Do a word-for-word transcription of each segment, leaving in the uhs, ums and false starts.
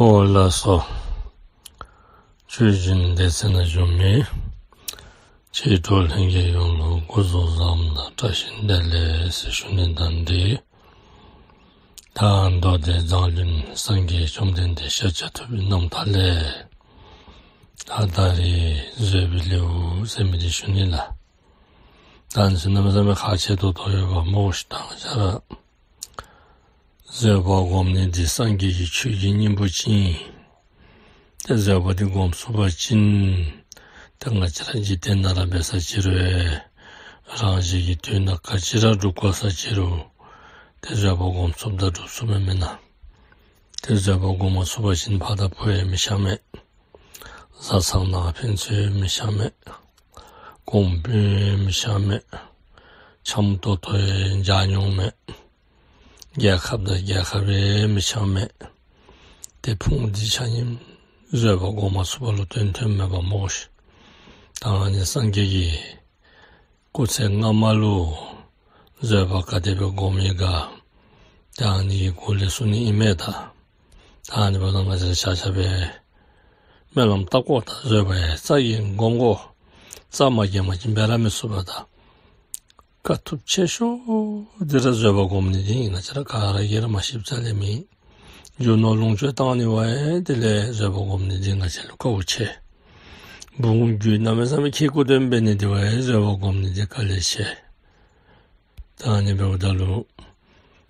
ཨོ་ལགས་སོ། ཆོས་སྦྱིན་སྡེ་ཚན་ནང་བྱོན་མི་ཆོས་གྲོགས་ལྷན་རྒྱས་ཡོངས་ལུ་སྐུ་གཟུགས་བཟང་དང་བཀྲ་ཤིས་བདེ་ལེགས་ཟེར་ཞུ་ནི་དང་འབྲེལ། ད་མདོ་སྡེ་མཛངས་བླུན་སངས་རྒྱས་བཅོམ་ལྡན་འདས་ཤཱཀྱ་ཐུབ་པའི་རྣམ་ཐར་ལས་ད་ད་རེས་བཟོད་པའི་ལེའུ་ཟེར་མི་འདི་ཞུ་ནི་ལགས། ད་ཨ་ནི་ཚུ་གནམ་མེད་ས་མེད་ཁག་ཆེ་ཏོག་ཏོ་ཡོདཔ་སྨོ་ཤིག། ད་ང་བཅས་ར་བཟོད་པ་སྒོམ་ནི་འདི་སངས་རྒྱས་ཀྱི་ཆོས་ཀྱི་སྙིང་པོ་ཅིག་ཨིན། ཏེ་བཟོད་པ་འདི་སྒོམ་ཚུགས་པ་ཅིན་ཏེ་ང་བཅས་ར་འཇིག་རྟེན་ནང་ར་འབད་ས་ཅིག་རུང་རང་གཞན་གྱི་དོན་དག་ག་ཅི་ར་སྒྲུབ་དགོ་ས་ཅིག་རུང་ཏེ་བཟོད་པ་སྒོམ་ཚུགསཔ་ད་སྒྲུབ་ཚུགསཔ་མེན་ན། ཏེ་བཟོད་པ་སྒོམ་མ་ཚུགས་པ་ཅིན་ཕ་དང་བུ་ཡང་མི་ཤ་མེད། བཟའ་ཚང་ནང་ཕན་ཚུན་མི་ཤ་མེད། གོང་བུ་མི་ཤ་མེད། འཆམ་ཏོག་ཏོ་ཡང་འཇགས་མྱོང་མེད། རྒྱལ་ཁབ་དང་རྒྱལ་ཁབ་ཡང་མི་ཤ་མེད། ཏེ་ཕུང་འདི་ཆ་མཉམ་བཟོད་པ་སྒོམ་མ་ཚུགས་པ་ལུ་བརྟེན་ཐོནམ་མས་པ་སྨོ་ཤིག། ད་ཨ་ནི་སངས་རྒྱས་ཀྱིས་སྐུ་ཚེ་སྔ་མ་ལུ་བཟོད་པ་ག་དེ་སྦེ་སྒོམ་ཡི་ག། ད་ཨ་ནི་གི་སྐོར་ལས་གསུང་ནི་ཨིན་མས། ད་ད་ཨ་ནི་འབདཝ་ད་ང་བཅས་ར་ཆ་ཁྱབ་སྦེ་སྨོན་ལམ་བཏབ་དགོ། ད་བཟོད་པ་ཡང་རྩ་བའི་སྒོམ་དགོ། རྩ་མ་འགེངས་པ་ཅིན་འབད་ར་མི་ཚུགས་པས། ད་དཀའ་ཐུབ་ཆེ་ཤོས་འདི་ར་བཟོད་པ་སྒོམ་ནི་འདི་ང་བཅས་ར་ག་ར་གིས་ར་མ་ཤེསཔ་རྩ་ལས་མེད། རྒྱུ་ནོར་ལོངས་སྤྱོད་བཏང་ནི་བ་ཡང་དེ་ལས་བཟོད་པ་སྒོམ་ནི་འདི་ང་བཅས་ལུ་དཀའཝ་ཆེ། བུམོ་རྒྱུད་གནམ་མེད་ས་མེད་ཁེ་ཀོ་དོན་འབད་ནི་འདི་བ་ཡང་བཟོད་པ་སྒོམ་ནི་འདི་དཀའ་ལས་ཆེ། ད་ཨ་ནི་འབདཝ་ད་ལུ་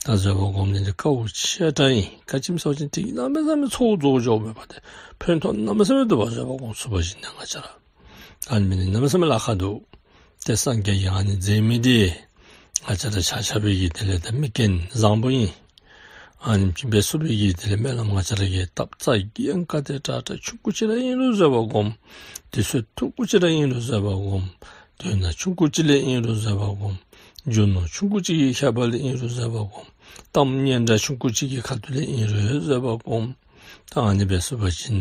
ད་བཟོད་པ་སྒོམ་ནི་འདི་དཀའཝ་ཆེ་དྲགས་ཨིན། ག་ཅི་སྨོ་ཟེར་བ་ཅིན་ཏེ་གནམ་མེད་ས་མེད་ཚོགས་རྫོགས་འགྱོཝ་མས་པ། ཏེ་ཕན་ཐོགས་གནམ་མེད་ས་མེད་འདུག་པ། བཟོད་པ་སྒོམ་ཚུགས་པ་ཅིན་ཏེ་ང་བཅས་ར་ཨ་ནི་མི་ནི་གནམ་མེད་ས་མེད་ལཱ་ཁག་འདུག། ཏེ་སངས་རྒྱས་ཀྱིས་ཨ་ནི་མཛད་མི་འདི་ང་བཅས་ར་ཆ་ཁྱབ་ཀྱིས་དེ་ལས་ད་མི་རྒན་བཟང་པོ་ཨིན། ཨ་ནེམ་ཅིག་འབད་ཚུགས་པའི་གི་དེ་ལས་སྨོན་ལམ་ང་བཅས་ར་གིས་བཏབ། རྩ་འགེངས་ག་དེ་དྲག་དྲག་ཆུང་ཀུ་ཅིག་ར་ཨིན་རུང་བཟོད་པ་སྒོམ། དུས་ཚོད་ཐུང་ཀུ་ཅིག་ར་ཨིན་རུང་བཟོད་པ་སྒོམ། དོན་དག་ཆུང་ཀུ་ཅིག་ལས་ཨིན་རུང་བཟོད་པ་སྒོམ། རྒྱུ་ནོར་ཆུང་ཀུ་ཅིག་གི་ཁྱད་པར་ལས་ཨིན་རུང་བཟོད་པ་སྒོམ། གཏམ་སྙན་གྲགས་ཆུང་ཀུ་ཅིག་གི་ཁ་ཐུག་ལས་ཨིན་རུང་བཟོད་པ་སྒོམ། ད་ཨ་ནི་འབད་ཚུགས་པ་ཅིན་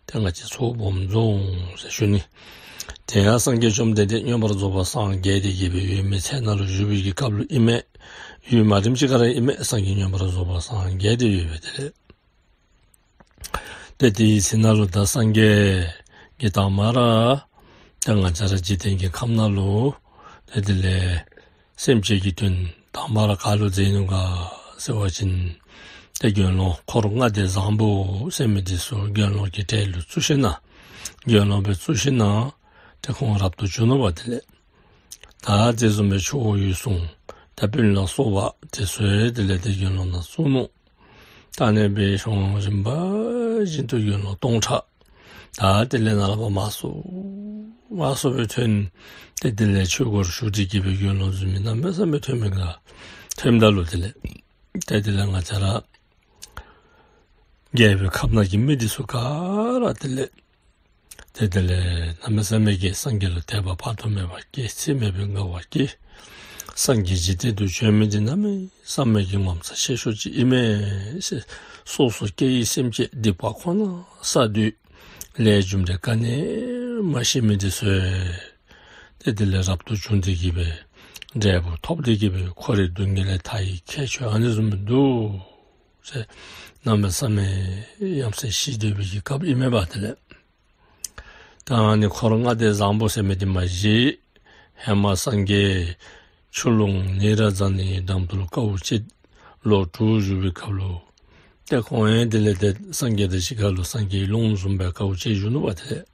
ཏེ་ང་བཅས་ཚོགས་སྦོམ་རྫོགས་འོང་ཟེར་ཞུ་ནི། དེ་ཡང་སངས་རྒྱས་བཅོམ་ལྡན་འདས་མངོན་པར་རྫོགས་པར་སངས་རྒྱས་ཏེ་གི་སྦེ་ཡོད་མི་ཚལ་ནང་ལུ་བཞུགས་པའི་གི་སྐབས་ལུ་ཨིན་མས། ཡུན་མ་རིངམ་ཅིག་ཁར་ཨིན་མས། སངས་རྒྱས་མངོན་པར་རྫོགས་པར་སངས་རྒྱས་ཏེ་ཡོད་པའི་དེ་ལས། ཏེ་དེའི་ཚེ་ནང་ལུ་ད་སངས་རྒྱས་ཀྱིས་དང་པ་ར་ཏེ་ང་བཅས་ར་འཇིག་རྟེན་གྱི་ཁམས་ནང་ལུ་ཏེ་དེ་ལས་སེམས་ཅན་གྱི་དོན་དང་པ་ར་ག་ལུ་མཛད་ནུག་ག་ཟེར་བ་ཅིན་ཏེ་དགེ་སློང་འཁོར་ལྔ་སྡེ་བཟང་པོ་ཟེར་མི་འདི་ཚུ་དགེ་སློང་གི་གྲལ་ལུ་བཙུགས་ཞིན་ན་དགེ་སློང་སྦེ་བཙུགས་ཞིན་ན་ཏེ་ཁོང་རབ་ཏུ་བྱུང་ནུག་པ། དེ་ལས་ད་དེ་བཟུམ་སྦེ་ཆུ་བོ་འོད་སྲུང་དང་སྤུན་ལ་སོགས་པ་དེ་ཚུ་ཡང་དེ་ལས་ཏེ་དགེ་སློང་ནང་བཙུགས་ནུག། ད་ཨ་ནི་སྦེ་ཤོང་རིམ་པ་བཞིན་དུ་དགེ་སློང་སྟོང་ཕྲག་ད་དེ་ལས་ནཱ་ལས་ཕར་མང་སུ་མང་སུ་སྦེ་ཐོན། ཏེ་དེ་ལས་ཆོས་སྒོར་ཞུགས་ཏེ་གི་སྦེ་དགེ་སློང་འཛུལ་མི་གནམ་མེད་ས་མེད་ཐོན་མི་ག་ཐོནམ་ད་ལུ་དེ་ལས་ཏེ་དེ་ལས་ང་བཅས་ར་རྒྱལ་པོའི་ཁབ་ནང་གི་མི་འདི་ཚུ་ག་ར་དེ་ལས་ཏེ་དེ་ལས་གནམ་མེད་ས་མེད་ཀྱི་སངས་རྒྱས་ལུ་དད་པ་དཔག་ཏུ་མེད་པ་སྐྱེས། ཚད་མེད་པའི་དགའ་བ་སྐྱེས། སངས་རྒྱས་འཇིག་རྟེན་དུ་བྱོན་མི་འདི་གནམ་མེད་ས་མེད་ཀྱི་ངོ་མཚར་ཆེ་ཤོས་ཅིག་ཨིན་མས་ཟེར། སོ་སོ་སྐྱེ་བོའི་སེམས་ཅན་སྡིག་པ་ཁོ་ན་བསགས་ཏེ་ལས་རྒྱུ་འབྲས་ག་ནི་མ་ཤེས་མི་འདི་ཚུ་ཏེ་དེ་ལས་རབ་ཏུ་བྱུང་སྟེ་གི་སྦེ་འབྲས་བུ་ཐོབ་སྟེ་གི་སྦེ་འཁོར་བའི་སྡུག་བསྔལ་ལས་ཐར་བའི་ཁྱད་ཆོས་ཨ་ནི་བཟུམ་འདུག་ཟེར། གནམ་མེད་ས་མེད་ཡ་མཚན་ཤར་སྡོད་པའི་གི་སྐབས་ཨིན་མས་པ། དེ་ལས་ད་ཨ་ནི་འཁོར་ལྔ་སྡེ་བཟང་པོ་ཟེར་མི་འདི་མ་གཞི་ཧེ་མ་སངས་རྒྱས་ཆུ་ཀླུང་ནཻ་རཉྫ་ནའི་འགྲམ་དུ་ལུ་དཀའཝ་སྤྱད་ལོ་དྲུག་བཞུགས་པའི་སྐབས་ལུ་ཏེ་ཁོང་ཡང་དེ་ལས་ཏེ་སངས་རྒྱས་དང་གཅིག་ཁར་ལུ་སངས་རྒྱས་ཀྱི་ལུང་བཟུམ་སྦེ་དཀའཝ་སྤྱད་བཞུགས་ནུག་པ། དེ་ལས་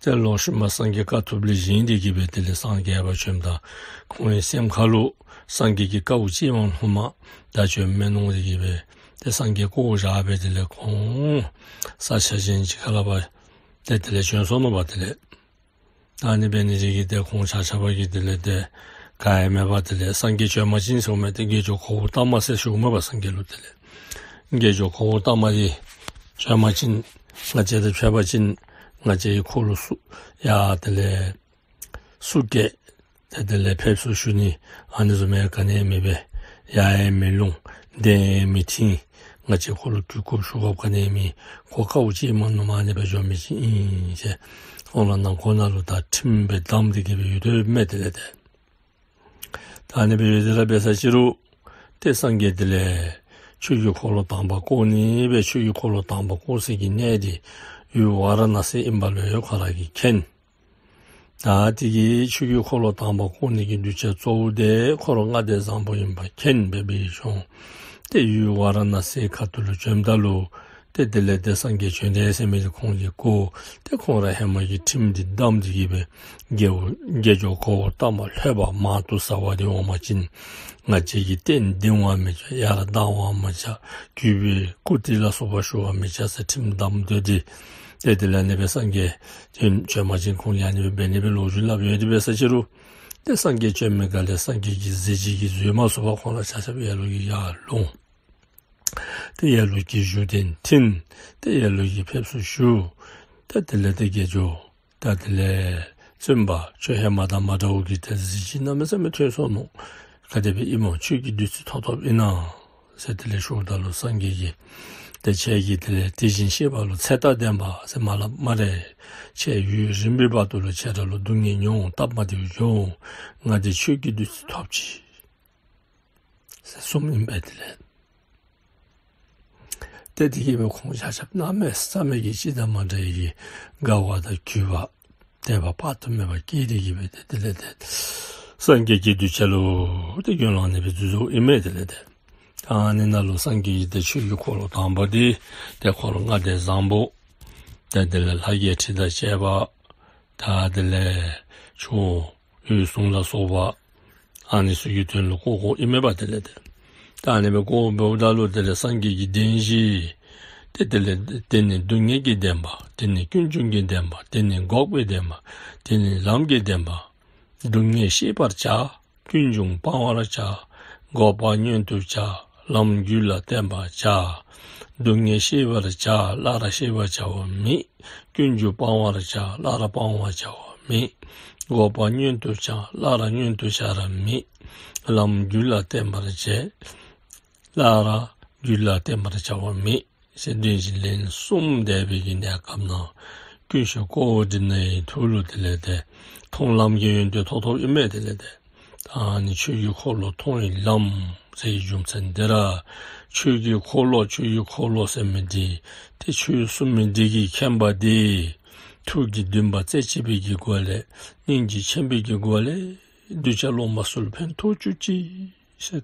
ཏེ་ལོག་ཤུལ་མ་སངས་རྒྱས་དཀའ་ཐུབ་ལས་བཞེངས་ཏེ་གི་སྦེ་དེ་ལས་སངས་རྒྱས་པ་བྱོནམ་ད་ཁོང་གི་སེམས་ཁ་ལུ་སངས་རྒྱས་ཀྱིས་དཀའཝ་སྤྱད་མི་ལྷག་མ་ད་བྱོན་མས་མནོ་སྟེ་གི་སྦེ་ཏེ་སངས་རྒྱས་བཀོ་བཞག་སྦེ་དེ་ལས་ཁོང་ས་ཆ་གཞན་ཅིག་ཁ་ལས་ཕར་ཏེ་དེ་ལས་བྱོན་སོང་ནུག་པ། དེ་ལས་ད་ཨ་ནི་འབད་ནི་འདི་གིས་ཏེ་ཁོང་ཆ་ཁྱབ་ཀྱིས་དེ་ལས་ཏེ་ག་ཡང་མེད་པར་དེ་ལས་སངས་རྒྱས་བྱོན་པ་ཅིན་ཟེར་མི་འདི་དགེ་སྦྱོར་ཁོ་བོ་བཏངམ་ཟེར་ཞུཝ་མས་པ། སངས་རྒྱས་ལུ་དེ་ལས་དགེ་སྦྱོར་ཁོ་བོ་བཏངམ་འདི་བྱོན་པ་ཅིན་ང་བཅས་དང་ཕྱད་པ་ཅིན་ང་བཅས་ཀྱིས་ཁོ་ལུ་ཚུར་ཡར་དེ་ལས་ཚུར་བསྐྱལ་ཏེ་དེ་ལས་ཕེབས་བསུ་ཞུ་ནི་ཨ་ནི་བཟུམ་མའི་ག་ནི་ཡང་མེད་པས། ཡར་ཡང་མི་ལྷོད། གདན་ཡང་མི་བཏིང་། ང་བཅས་ཁོ་ལུ་གུས་བཀུར་ཞུ་དགོཔ་ག་ནི་ཡང་མེད། ཁོ་དཀའཝ་སྤྱད་མ་ནུམ་ཨ་ནི་སྦེ་བྱོན་མི་ཅིག་ཨིན་ཟེར་ཁོང་ལུ་ནང་ཁོག་ནང་ལུ་ད་ཁྲིམས་སྦེ་བསྡམས་ཏེ་གི་སྦེ་ཡོད་དོ་མས། དེ་ལས་ཏེ་ད་ཨ་ནི་སྦེ་ཡོད་དེ་ར་འབད་ས་ཅིག་རུང་ཏེ་སངས་རྒྱས་དེ་ལས་ ཆོས་ཀྱི་འཁོར་ལོ་དང་པ་བསྐོར་ནི་སྦེ་ཆོས་ཀྱི་འཁོར་ལོ་དང་པ་བསྐོར་སའི་གི་གནས་འདི་ཡུལ་ཝཱ་ར་ཎ་སི་ཨིན་པ་ལུ་ཡང་ཁོ་ར་གིས་མཁྱེན། ད་དེ་གི་ཆོས་ཀྱི་འཁོར་ལོ་དང་པ་བསྐོར་ནི་གི་གདུལ་བྱ་གཙོ་བོ་དེ་འཁོར་ལྔ་སྡེ་བཟང་པོ་ཨིན་པ་མཁྱེན་སྦེ་འབད་ཞིནམ་ཏེ་ཡུལ་ཝཱ་ར་ཎ་སི་ཁ་ཐུག་ལུ་བྱོནམ་ད་ལུ་ཏེ་དེ་ལས་ཏེ་སངས་རྒྱས་བྱོན་དེས་ཟེར་མི་འདི་ཁོང་གིས་གོ། ཏེ་ཁོང་ར་ཧེ་མ་གི་ཁྲིམས་འདི་བསྡམས་ཏེ་གི་སྦེ་དགེ་བ་དགེ་སྦྱོར་གོ་བ་ལྟ་མ་ལྷོད་པ་མང་དུ་བསགས་པ་འདི་འོང་པ་ཅིན་ང་བཅས་ཀྱིས་རྟེན་འདིང་བར་མི་བྱ། ཡར་ལྡང་བར་མི་བྱ། གུས་པས་བཀུར་སྟི་ལ་སོགས་པ་ཞུ་བར་མི་བྱ་ཟེར་ཁྲིམས་བསྡམས་སྡོད་དེ། ཏེ་དེ་ལས་ཨ་ནི་སྦེ་སངས་རྒྱས་བྱོན་བྱོན་པ་ཅིན་ཁོང་གིས་ཨ་ནི་སྦེ་འབད་ནི་སྦེ་ལོ་རྒྱུས་སླབ་ཡོད་དེ་འབད་ས་ཅི་རུང་ཏེ་སངས་རྒྱས་བྱོན་མི་ག་ལས་སངས་རྒྱས་ཀྱི་གཟི་བརྗིད་ཀྱིས་བཟོད་མ་ཚུགས་པར་ཁོང་ར་ཆ་ཁྱབ་ལ་ལུ་གིས་ཡར་ལོང་། ཏེ་ལ་ལུ་གིས་བཞུགས་གདན་བཏིང་། ཏེ་ལ་ལུ་གིས་ཕེབས་བསུ་ཞུ། ཏེ་དེ་ལས་ཏེ་དགེ་སྦྱོར་ད་དེ་ལས་བཙུན་པ་ཁྱོད་ཧེ་མ་དང་མ་འདྲཝ་གི་ཏེ་གཟི་བརྗིད་གནམ་མེད་ས་མེད་ཐོན་སོང་ནུག། ག་དེ་སྦེ་ཨིན་མོ། ཁྱོད་ཀྱི་བདུད་རྩི་ཐོབ་ཐོབ་ཨིན་ན་ཟེར་དེ་ལས་ཞུཝ་ད་ལུ་སངས་རྒྱས་ཀྱིས་ཏེ་ཁྱེད་ཀྱིས་དེ་ལས་དེ་བཞིན་གཤེགས་པ་ལུ་ཚེ་རྟག་བདེན་པ་ཟེར་མ་སླབ་སྨ་རེ། ཁྱེད་ཡུན་རིང་པོའི་བར་དུ་ལུ་ཁྱེད་ར་ལུ་སྡུག་བསྔལ་མྱོང་སྟབས་མ་བདེཝ་བྱུང་། ང་འདི་ཁྱོད་ཀྱི་བདུད་རྩི་ཐོབ་ཅི་ཟེར་གསུངམ་ཨིན་པས། དེ་ལས་ཏེ་དེ་གིས་སྦེ་ཁོང་ཆ་ཁྱབ་གནམ་མེད་ས་མེད་ཀྱི་སྤྱི་དང་མ་འདྲཝ་གི་དགའ་བ་དང་གུས་པ་དད་པ་དཔག་ཏུ་མེད་པ་སྐྱེས་ཏེ་གི་སྦེ་ཏེ་དེ་ལས་ཏེ་སངས་རྒྱས་ཀྱི་གདུལ་བྱ་ལུ་ཏེ་སྐྱོད་ལང་ནི་སྦེ་འཛུལ་འཛུལཝ་ཨིན་མས། དེ་ལས་ཏེ་ཨ་ནི་ནང་ལུ་སངས་རྒྱས་ཀྱིས་ཏེ་ཆོས་ཀྱི་འཁོར་ལོ་དང་པ་འདི་ཏེ་འཁོར་ལྔ་སྡེ་བཟང་པོ་ཏེ་དེ་ལས་ལྷ་བརྒྱད་ཁྲི་དང་བཅས་པ་ད་དེ་ལས་ཆུ་བོ་འོད་སྲུང་ལ་སོགས་པ་ཨ་ནི་ཚུ་གི་དོན་ལུ་བསྐོར་བསྐོརཝ་ཨིན་མས་པ། དེ་ལས་ཏེ་ད་ཨ་ནི་སྦེ་བསྐོར་འབདཝ་ད་ལུ་དེ་ལས་སངས་རྒྱས་ཀྱི་བདེན་བཞི་ཏེ་དེ་ལས་དེ་ནི་སྡུག་བསྔལ་གྱི་བདེན་པ། དེ་ནི་ཀུན་འབྱུང་གི་བདེན་པ། དེ་ནི་འགོག་པའི་བདེན་པ། དེ་ནི་ལམ་གྱི་བདེན་པ། སྡུག་བསྔལ་ཤེས་པར་བྱ། ཀུན་འབྱུང་སྤང་བར་བྱ། འགོག་པ་མངོན་དུ་བྱ། ལམ་རྒྱུད་ལ་བརྟེན་པར་བྱ། སྡུག་བསྔལ་ཤེས་པར་བྱ། སླར་ཤེས་པར་བྱ་བ་མེད། ཀུན་འབྱུང་སྤང་བར་བྱ། སླར་སྤང་བར་བྱ་བ་མེད། འགོག་པ་མངོན་དུ་བྱ། སླར་མངོན་དུ་བྱ་ར་མེད། ལམ་རྒྱུད་ལ་བརྟེན་པར་བྱ། སླར་རྒྱུད་ལ་བརྟེན་པར་བྱ་བ་མེད། ཟེར་བདེན་བཞི་ལན་གསུམ་བཟླས་པའི་གི་གནས་སྐབས་ནང་ཀུན་ཤེས་ཀཽ་ཝ་ཌི་ན་ཡི་ཐུགས་ལུ་དེ་ལས་ཏེ་མཐོང་ལམ་གྱི་ཡོན་ཏན་ཐོབ་ཐོབ་ཨིན་མས། དེ་ལས་ཏེ་ད་ཨ་ནི་ཆོས་ཀྱི་འཁོར་ལོ་མཐོང་བའི་ལམ་ཟེར་བའི་རྒྱུ་མཚན་འདི་ར་ཆོས་ཀྱི་འཁོར་ལོ་ཆོས་ཀྱི་འཁོར་ལོ་ཟེར་མི་འདི་ཏེ་ཆོས་གསུངས་མི་འདི་གིས་མཁྱེན་པ་འདི་ཐུགས་ཀྱི་འདུན་པ་རྩེ་གཅིག་པའི་གི་སྒོ་ལས་སྙིང་རྗེ་ཆེན་པོའི་གི་སྒོ་ལས་གདུལ་བྱ་སློབ་མ་ཚུ་ལུ་ཕན་ཐོགས་བཅུག་ཅིག་ཟེར་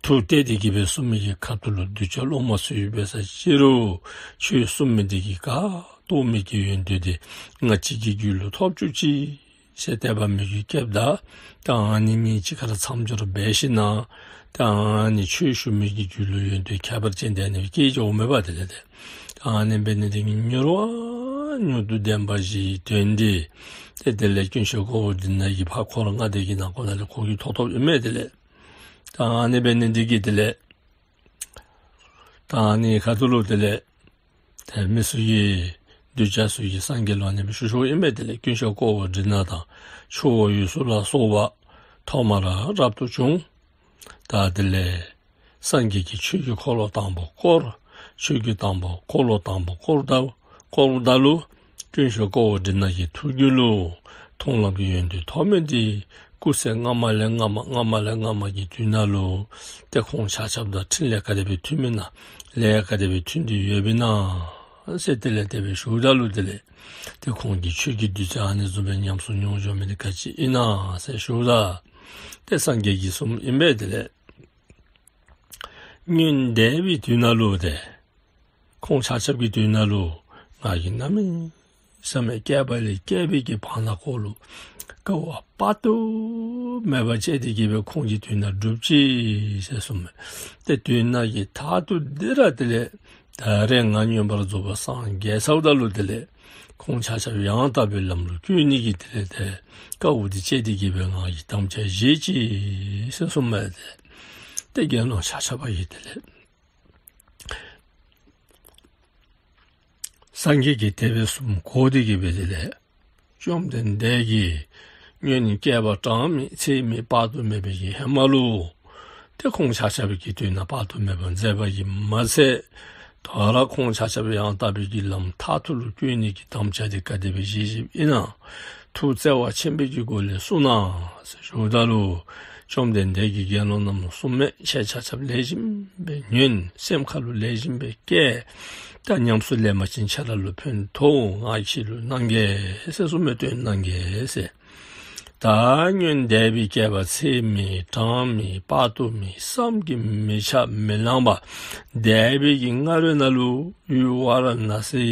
ཐུགས་གཏད་དེ་གི་སྦེ་གསུངས་མི་གི་ཁ་ཐུག་ལུ་གདུལ་བྱ་སློབ་མ་ཚུ་ཡོད་པས་ཟེར་ཅི་རུང་ཆོས་གསུངས་མི་འདི་གིས་ག་རྟོགས་མི་གི་ཡོན་ཏན་འདི་ང་བཅས་ཀྱི་རྒྱུད་ལུ་ཐོབ་བཅུག་ཅིག་ཟེར་དད་པ་མོས་གུས་བསྐྱེདཔ་ད་ད་ཨ་ནི་གཉིས་གཅིག་ཁར་མཚམས་སྦྱོར་འབད་ཞིན་ན་ད་ཨ་ནི་ཆོས་ཞུ་མི་གི་རྒྱུད་ལུ་ཡོན་ཏན་ཁྱད་པར་ཅན་འདི་ཨ་ནི་སྦེ་སྐྱེ་འགྱོཝ་མས་པ། དེ་ལས་ཏེ་ད་ཨ་ནི་འབད་ནི་འདི་གིས་མྱུར་བ་མྱུར་དུ་བདེན་པ་བཞིའི་དོན་འདི་ཏེ་དེ་ལས་ཀུན་ཤེས་ཀཽ་ཝ་ཌི་ན་གི་ཕར་འཁོར་ལྔ་སྡེ་གི་ནང་ཁོ་ན་ལས་ཁོ་གིས་ཐོབ་ཐོབ་ཨིན་མས། དེ་ལས་ད་ཨ་ནི་འབད་ནི་འདི་གིས་དེ་ལས་ད་ཨ་ནི་ཁ་ཐུག་ལུ་དེ་ལས་ཏེ་མི་ཚུ་གིས་གདུལ་བྱ་ཚུ་གིས་སངས་རྒྱས་ལུ་ཨ་ནི་སྦེ་ཞུ་ཞུཝ་ཨིན་མས། དེ་ལས་ཀུན་ཤེས་ཀཽ་ཝ་ཌི་ན་དང་ཆུ་བོ་འོད་སྲུང་ལ་སོགས་པ་ཐོག་མར་རབ་ཏུ་བྱུང་། ད་དེ་ལས་སངས་རྒྱས་ཀྱིས་ཆོས་ཀྱི་འཁོར་ལོ་དང་པོ་བསྐོར། ཆོས་ཀྱི་དང་པོ་འཁོར་ལོ་དང་པོ་བསྐོར་ད་བསྐོརཝ་ད་ལུ་ཀུན་ཤེས་ཀཽ་ཝ་ཌི་ན་གི་ཐུགས་རྒྱུད་ལུ་མཐོང་ལམ་གྱི་ཡོན་ཏན་ཐོབ་མི་འདི་སྐུ་ཚེ་སྔ་མ་ལས་སྔ་མ་སྔ་མ་ལས་སྔ་མ་གི་དུས་ནང་ལུ་ཏེ་ཁོང་ཆ་ཁྱབ་དང་འཕྲིན་ལས་ག་དེ་སྦེ་མཐུན་མི་ན་ལས་ག་དེ་སྦེ་མཐུན་ཏེ་ཡོདཔ་ཨིན་ན་ཟེར་དེ་ལས་དེ་སྦེ་ཞུཝ་ད་ལུ་དེ་ལས་ཏེ་ཁོང་གིས་ཆོས་ཀྱི་བདུད་རྩི་ཨ་ནི་བཟུམ་སྦེ་ཉམས་སུ་མྱོང་འགྱོ་མི་འདི་ག་ཅི་ཨིན་ན་ཟེར་ཞུཝ་ད་ཏེ་སངས་རྒྱས་ཀྱིས་གསུངམ་ཨིན་པས། དེ་ལས་སྔོན་འདས་པའི་དུས་ནང་ལུ་ཏེ་ཁོང་ཆ་ཁྱབ་ཀྱི་དུས་ནང་ལུ་ང་གིས་གནམ་མེད་ས་མེད་བསྐལ་པ་ལས་བསྐལ་པའི་གི་བར་ན་ཁོ་ལུ་དཀའ་བ་དཔག་ཏུ་མེད་པ་སྤྱད་དེ་གི་སྦེ་ཁོང་གི་དུས་ནང་སྒྲུབ་ཅི་ཟེར་གསུངམ་མས། ཏེ་དུས་ནང་གི་མཐར་ཐུག་འདི་ར་དེ་ལས་ད་རེས་ང་མངོན་པར་རྫོགས་པར་སངས་རྒྱས་ཚརཝ་ད་ལུ་དེ་ལས་ཁོང་ཆ་ཁྱབ་ཡང་དག་པའི་ལམ་ལུ་བཀོད་ནི་གི་དེ་ལས་ཏེ་དཀའ་བ་འདི་སྤྱད་དེ་གི་སྦེ་ང་གིས་དམ་བཅའ་བཞེས་ཅི་ཟེར་གསུངམ་མས། ཏེ་ཏེ་དགེ་སློང་ཆ་ཁྱབ་ཡང་དེ་ལས་སངས་རྒྱས་ཀྱི་དེ་སྦེ་གསུངམ་གོ་སྟེ་གི་སྦེ་དེ་ལས་བཅོམ་ལྡན་འདས་ཀྱིས་སྔོན་བསྐལ་པ་གྲངས་མེད་ཚད་མེད་དཔག་ཏུ་མེད་པའི་གི་ཧེ་མ་ལུ་ཏེ་ཁོང་ཆ་ཁྱབ་ཀྱི་དུས་ནང་དཔག་ཏུ་མེད་པ་མཛད་པ་ཡིན་མ་ཚད་ད་རུང་ཁོང་ཆ་ཁྱབ་ཡང་དག་པའི་གི་ལམ་མཐར་ཐུག་ལུ་བཀོད་ནི་གི་དམ་བཅའ་འདི་ག་དེ་སྦེ་བཞེས་བཞེསཔ་ཨིན་ན། ཐུགས་བརྩེ་བ་ཆེན་པོའི་གི་སྒོ་ལས་གསུངས་ན་ཟེར་ཞུཝ་ད་ལུ་ བཅོམ་ལྡན་འདས་ཀྱིས་དགེ་སློང་རྣམས་ལུ་གསུངས་མས། ཁྱེད་ཆ་ཁྱབ་ལེགས་ཤོམ་སྦེ་ཉན། སེམས་ཁ་ལུ་ལེགས་ཤོམ་སྦེ་བསྐྱེད། ད་ཉམས་སུ་ལེན་པ་ཅིན་ཁྱེད་ར་ལུ་ཕན་ཐོགས། ང་ཁྱེད་ལུ་གནང་གེ་ཟེར་གསུངས་མས། སྟོན་གནང་གེ་ཟེར། ད་སྔོན་འདས་པའི་བསྐལ་པ་ཚད་མེད་གྲངས་མེད་དཔག་ཏུ་མེད་བསམ་གྱིས་མི་ཁྱབ་མི་ལང་པ་འདས་པའི་གི་སྔ་རོལ་ནང་ལུ་ཡུལ་ཝཱ་ར་ཎ་སི་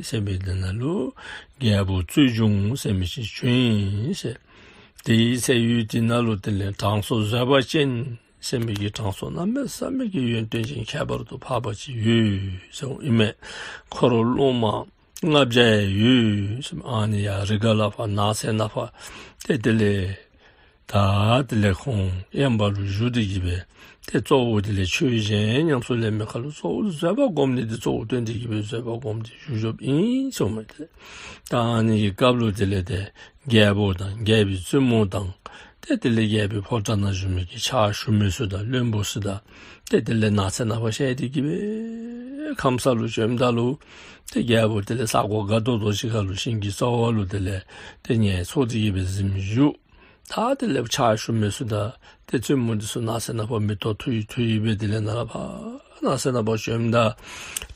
ཟེར་མི་འདི་ནང་ལུ་རྒྱལ་པོ་རྩོད་འབྱུང་ཟེར་མི་ཅིག་བྱོན་ཡི་ཟེར། དེའི་ཚེ་ཡུལ་དེ་ནང་ལུ་དེ་ལས་དྲང་སྲོང་བཟོད་པ་ཅན་ཟེར་མི་གི་དྲང་སྲོང་གནམ་མེད་ས་མེད་ཀྱི་ཡོན་ཏན་ཅན་ཁྱད་པར་དུ་འཕགས་པ་ཅིག་ཡོད་ཟེར་ཨིན་མས། འཁོར་སློབ་མ་ལྔ་བརྒྱ་ཡོད་ཟེར་མས། ཨ་ནི་ཡང་རི་ག་ལ་ཕར་ནགས་ཚལ་ནང་ཕར་ཏེ་དེ་ལས་ད་དེ་ལས་ཁོང་དབེན་པ་ལུ་བཞུགས་ཏེ་གི་སྦེ་ཏེ་གཙོ་བོ་དེ་ལས་ཆོས་གཞན་ཉམས་སུ་ལེན་མི་ཁ་ལུ་གཙོ་བོ་བཟོད་པ་སྒོམ་ནི་དེ་གཙོ་བོ་བཏོན་ཏེ་གི་སྦེ་བཟོད་པ་སྒོམ་སྟེ་བཞུགས་བཞུགསཔ་ཨིན་ཟེར་མས། ཏེ་ད་ཨ་ནི་གི་སྐབས་ལུ་དེ་ལས་ཏེ་རྒྱལ་པོ་དང་རྒྱལ་པོའི་བཙུན་མོ་དང་ཏེ་དེ་ལས་རྒྱལ་པོའི་ཕོ་བྲང་ནང་བཞུགས་མི་གི་ཕྱག་ཞུ་མི་ཚུ་དང་བློན་པོ་ཚུ་དང་ཏེ་དེ་ལས་ནགས་ཚལ་ནང་ཕར་བཤལ་ཏེ་གི་སྦེ་ཁམས་སངས་ལུ་བྱོནམ་ད་ལུ་ཏེ་རྒྱལ་པོ་དེ་ལས་ས་གོ་དགའ་ཏོག་ཏོ་ཅིག་ཁ་ལུ་ཤིང་གི་རྩ་བ་ལུ་དེ་ལས་ཏེ་ངལ་འཚོ་སྟེ་གི་སྦེ་གཟིམ་བཞུགས། ད་དེ་ལས་ཕྱག་ཞུ་མི་ཚུ་དང་ཏེ་བཙུན་མོ་འདི་ཚུ་ནགས་ཚལ་ནང་ཕར་མེ་ཏོག་འཐུ་ཡི་འཐུ་ཡི་སྦེ་དེ་ལས་ནཱ་ལས་ཕར་ནགས་ཚལ་ནང་ཕར་བྱོནམ་ད་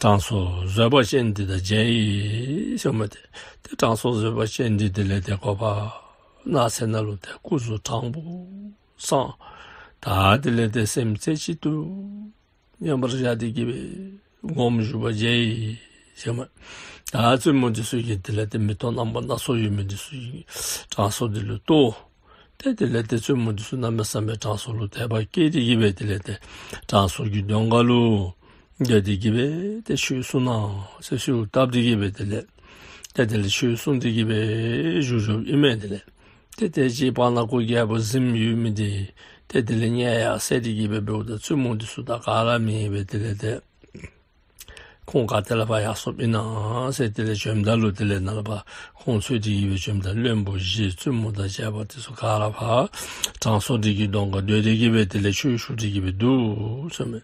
དྲང་སྲོང་བཟོད་པ་ཅན་འདི་དང་མཇལ་ཡི་ཟེར་མས། ཏེ་ཏེ་དྲང་སྲོང་བཟོད་པ་ཅན་འདི་དེ་ལས་ཏེ་ཁོ་ཕར་ནགས་ཚལ་ནང་ལུ་ཏེ་སྐུ་གཟུགས་དྲང་པོ་བསྲངས། ད་དེ་ལས་ཏེ་སེམས་རྩེ་གཅིག་ཏུ་མཉམ་པར་བཞག་སྟེ་གི་སྦེ་སྒོམ་བཞུགས་པར་མཇལ་ཡི་ཟེར་མས། ད་བཙུན་མོ་འདི་ཚུ་གིས་དེ་ལས་ཏེ་མེ་ཏོག་རྣམ་པ་སྣ་ཚོགས་ཡོད་མི་འདི་ཚུ་གིས་དྲང་སྲོང་འདི་ལུ་གཏོར། ཏེ་དེ་ལས་ཏེ་བཙུན་མོ་འདི་ཚུ་གནམ་མེད་ས་མེད་དྲང་སྲོང་ལུ་དད་པ་སྐྱེས་ཏེ་གི་སྦེ་དེ་ལས་ཏེ་དྲང་སྲོང་གི་གདོང་ཁ་ལུ་བསྡད་དེ་གི་སྦེ་ཏེ་ཆོས་གསུང་གནང་ཟེར་ཞུ་བཏབ་སྟེ་གི་སྦེ་དེ་ལས་ཏེ་དེ་ལས་ཆོས་གསུང་སྟེ་གི་སྦེ་བཞུགས་བཞུགསཔ་ཨིན་མས། དེ་ལས་ཏེ་དེ་ཅིག་བར་ན་ཁོ་རྒྱལ་པོ་གཟིམ་ཡོད་མི་འདི་ཏེ་དེ་ལས་ཉལ་ཡར་སད་དེ་གི་སྦེ་འབདཝ་ད་བཙུན་མོ་འདི་ཚུ་དང་ག་ར་མེད་པར་དེ་ལས་ཏེ་ཁོང་ག་ཏེ་ལས་ཕར་ཡར་སོཔ་ཨིན་ན་ཟེར་དེ་ལས་བྱོནམ་ད་ལུ་དེ་ལས་ནཱ་ལས་ཕར་ཁོང་འཚོལ་ཏེ་གི་སྦེ་བྱོནམ་ད་བློན་པོ་བཞི་བཙུན་མོ་དང་བཅས་པ་འདི་ཚུ་ག་ར་ཕར་དྲང་སྲོང་འདི་གི་གདོང་ཁར་སྡོད་དེ་གི་སྦེ་དེ་ལས་ཆོས་ཞུ་སྟེ་གི་སྦེ་འདུག་ཟེར་མས།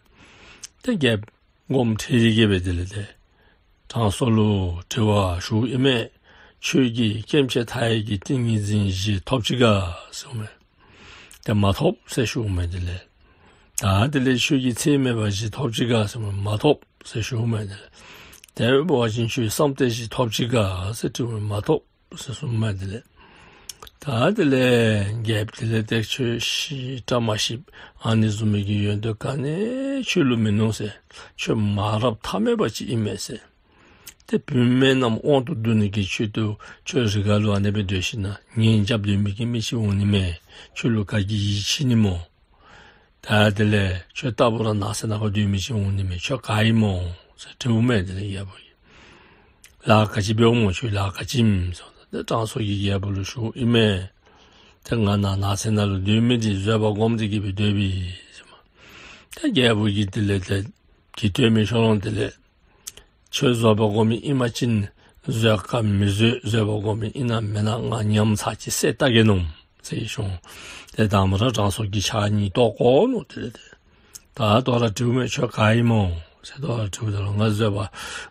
ཏེ་རྒྱལཔོ་དགོངསམ་ཁྲེལ་ཏེ་གི་སྦེ་དེ་ལས་ཏེ་དྲང་སྲོང་ལུ་དྲི་བ་ཞུཝ་ཨིན་མས། ཁྱོད་ཀྱིས་སྐྱེ་མཆེད་མཐའ་ཡས་ཀྱི་ཏིང་ངེ་འཛིན་བཞི་ཐོབ་ཅི་ག་ཟེར་མས། ཏེ་མ་ཐོབ་ཟེར་ཞུཝ་མས། དེ་ལས་ད་དེ་ལས་ཁྱོད་ཀྱིས་ཚད་མེད་པ་བཞི་ཐོབ་ཅི་ག་ཟེར་མས། མ་ཐོབ་ཟེར་ཞུཝ་མས། དེ་ལས་དེ་འབད་བ་ཅིན་ཁྱོད་བསམ་གཏན་བཞི་ཐོབ་ཅི་ག་ཟེར་དྲིཝ་མས། མ་ཐོབ་ཟེར་གསུངམ་མས། དེ་ལས་ད་དེ་ལས་རྒྱལཔོ་དེ་ལས་ཏེ་ཁྱོད་ཤི་བཀྲ་མ་ཤིསཔ་ཨ་ནི་བཟུམ་མའི་གི་ཡོན་ཏན་ག་ནི་ཁྱོད་ལུ་མིན་ནུག་ཟེར། ཁྱོད་མ་རབས་ཐ་མལ་པ་ཅིག་ཨིན་མས་ཟེར། ཏེ་བུད་མེད་རྣམས་དབང་དུ་བསྡུ་ནི་གི་ཆེད་དུ་ཁྱོད་རི་ཁ་ལུ་ཨ་ནི་སྦེ་སྡོད་ཞིན་ན་ངན་རྐྱབ་སྡོད་མི་གི་མི་ཅིག་འོང་ནི་མས། ཁྱོད་ལུ་ག་གིས་ཡིད་ཆེས་ནི་སྨོ། ད་དེ་ལས་ཁྱོད་ལྟ་བུ་ར་ནགས་ཚལ་ནང་ཕར་སྡོད་མི་ཅིག་འོང་ནི་མས། ཁྱོད་ག་ཨིན་སྨོ་ཟེར་དྲིཝ་མས། དེ་ལས་རྒྱལཔོ་གིས་ལཱ་ག་ཅི་འབདཝ་སྨོ། ཁྱོད་ལཱ་ག་ཅི་ཨིནམ་ཟེར་ཏེ་དྲང་སྲོང་གིས་རྒྱལཔོ་ལུ་ཞུཝ་ཨིན་མས། ཏེ་ང་ནཱ་ནགས་ཚལ་ནང་ལུ་སྡོད་མི་འདི་བཟོད་པ་སྒོམ་སྟེ་གི་སྦེ་སྡོདཔ་ཨིན་ཟེར་མས། ཏེ་རྒྱལཔོ་གིས་དེ་ལས་ཏེ་གི་སྟོན་མི་ཤོ་ལོང་དེ་ལས་ཁྱོད་བཟོད་པ་སྒོམ་མི་ཨིན་པ་ཅིན་བཟོད་ག་མི་བཟོད། བཟོད་པ་སྒོམ་མི་ཨིན་ན་མེན་ན་ང་ཉམས་ཚར་ཅིག་བསད་བལྟ་གེ་ནོ་ཟེར་ཞུ། ཏེ་དང་པ་ར་དྲང་སྲོང་གིས་ཕྱག་གཉིས་བཏོག་བཀོ་ནུག། དེ་ལས་ཏེ་ད་དོ་རུང་དྲིཝ་མས། ཁྱོད་ག་ཨིན་སྨོ་ཟེར་དོ་རུང་དྲིཝ་ད་ལུ་ང་བཟོད་པ་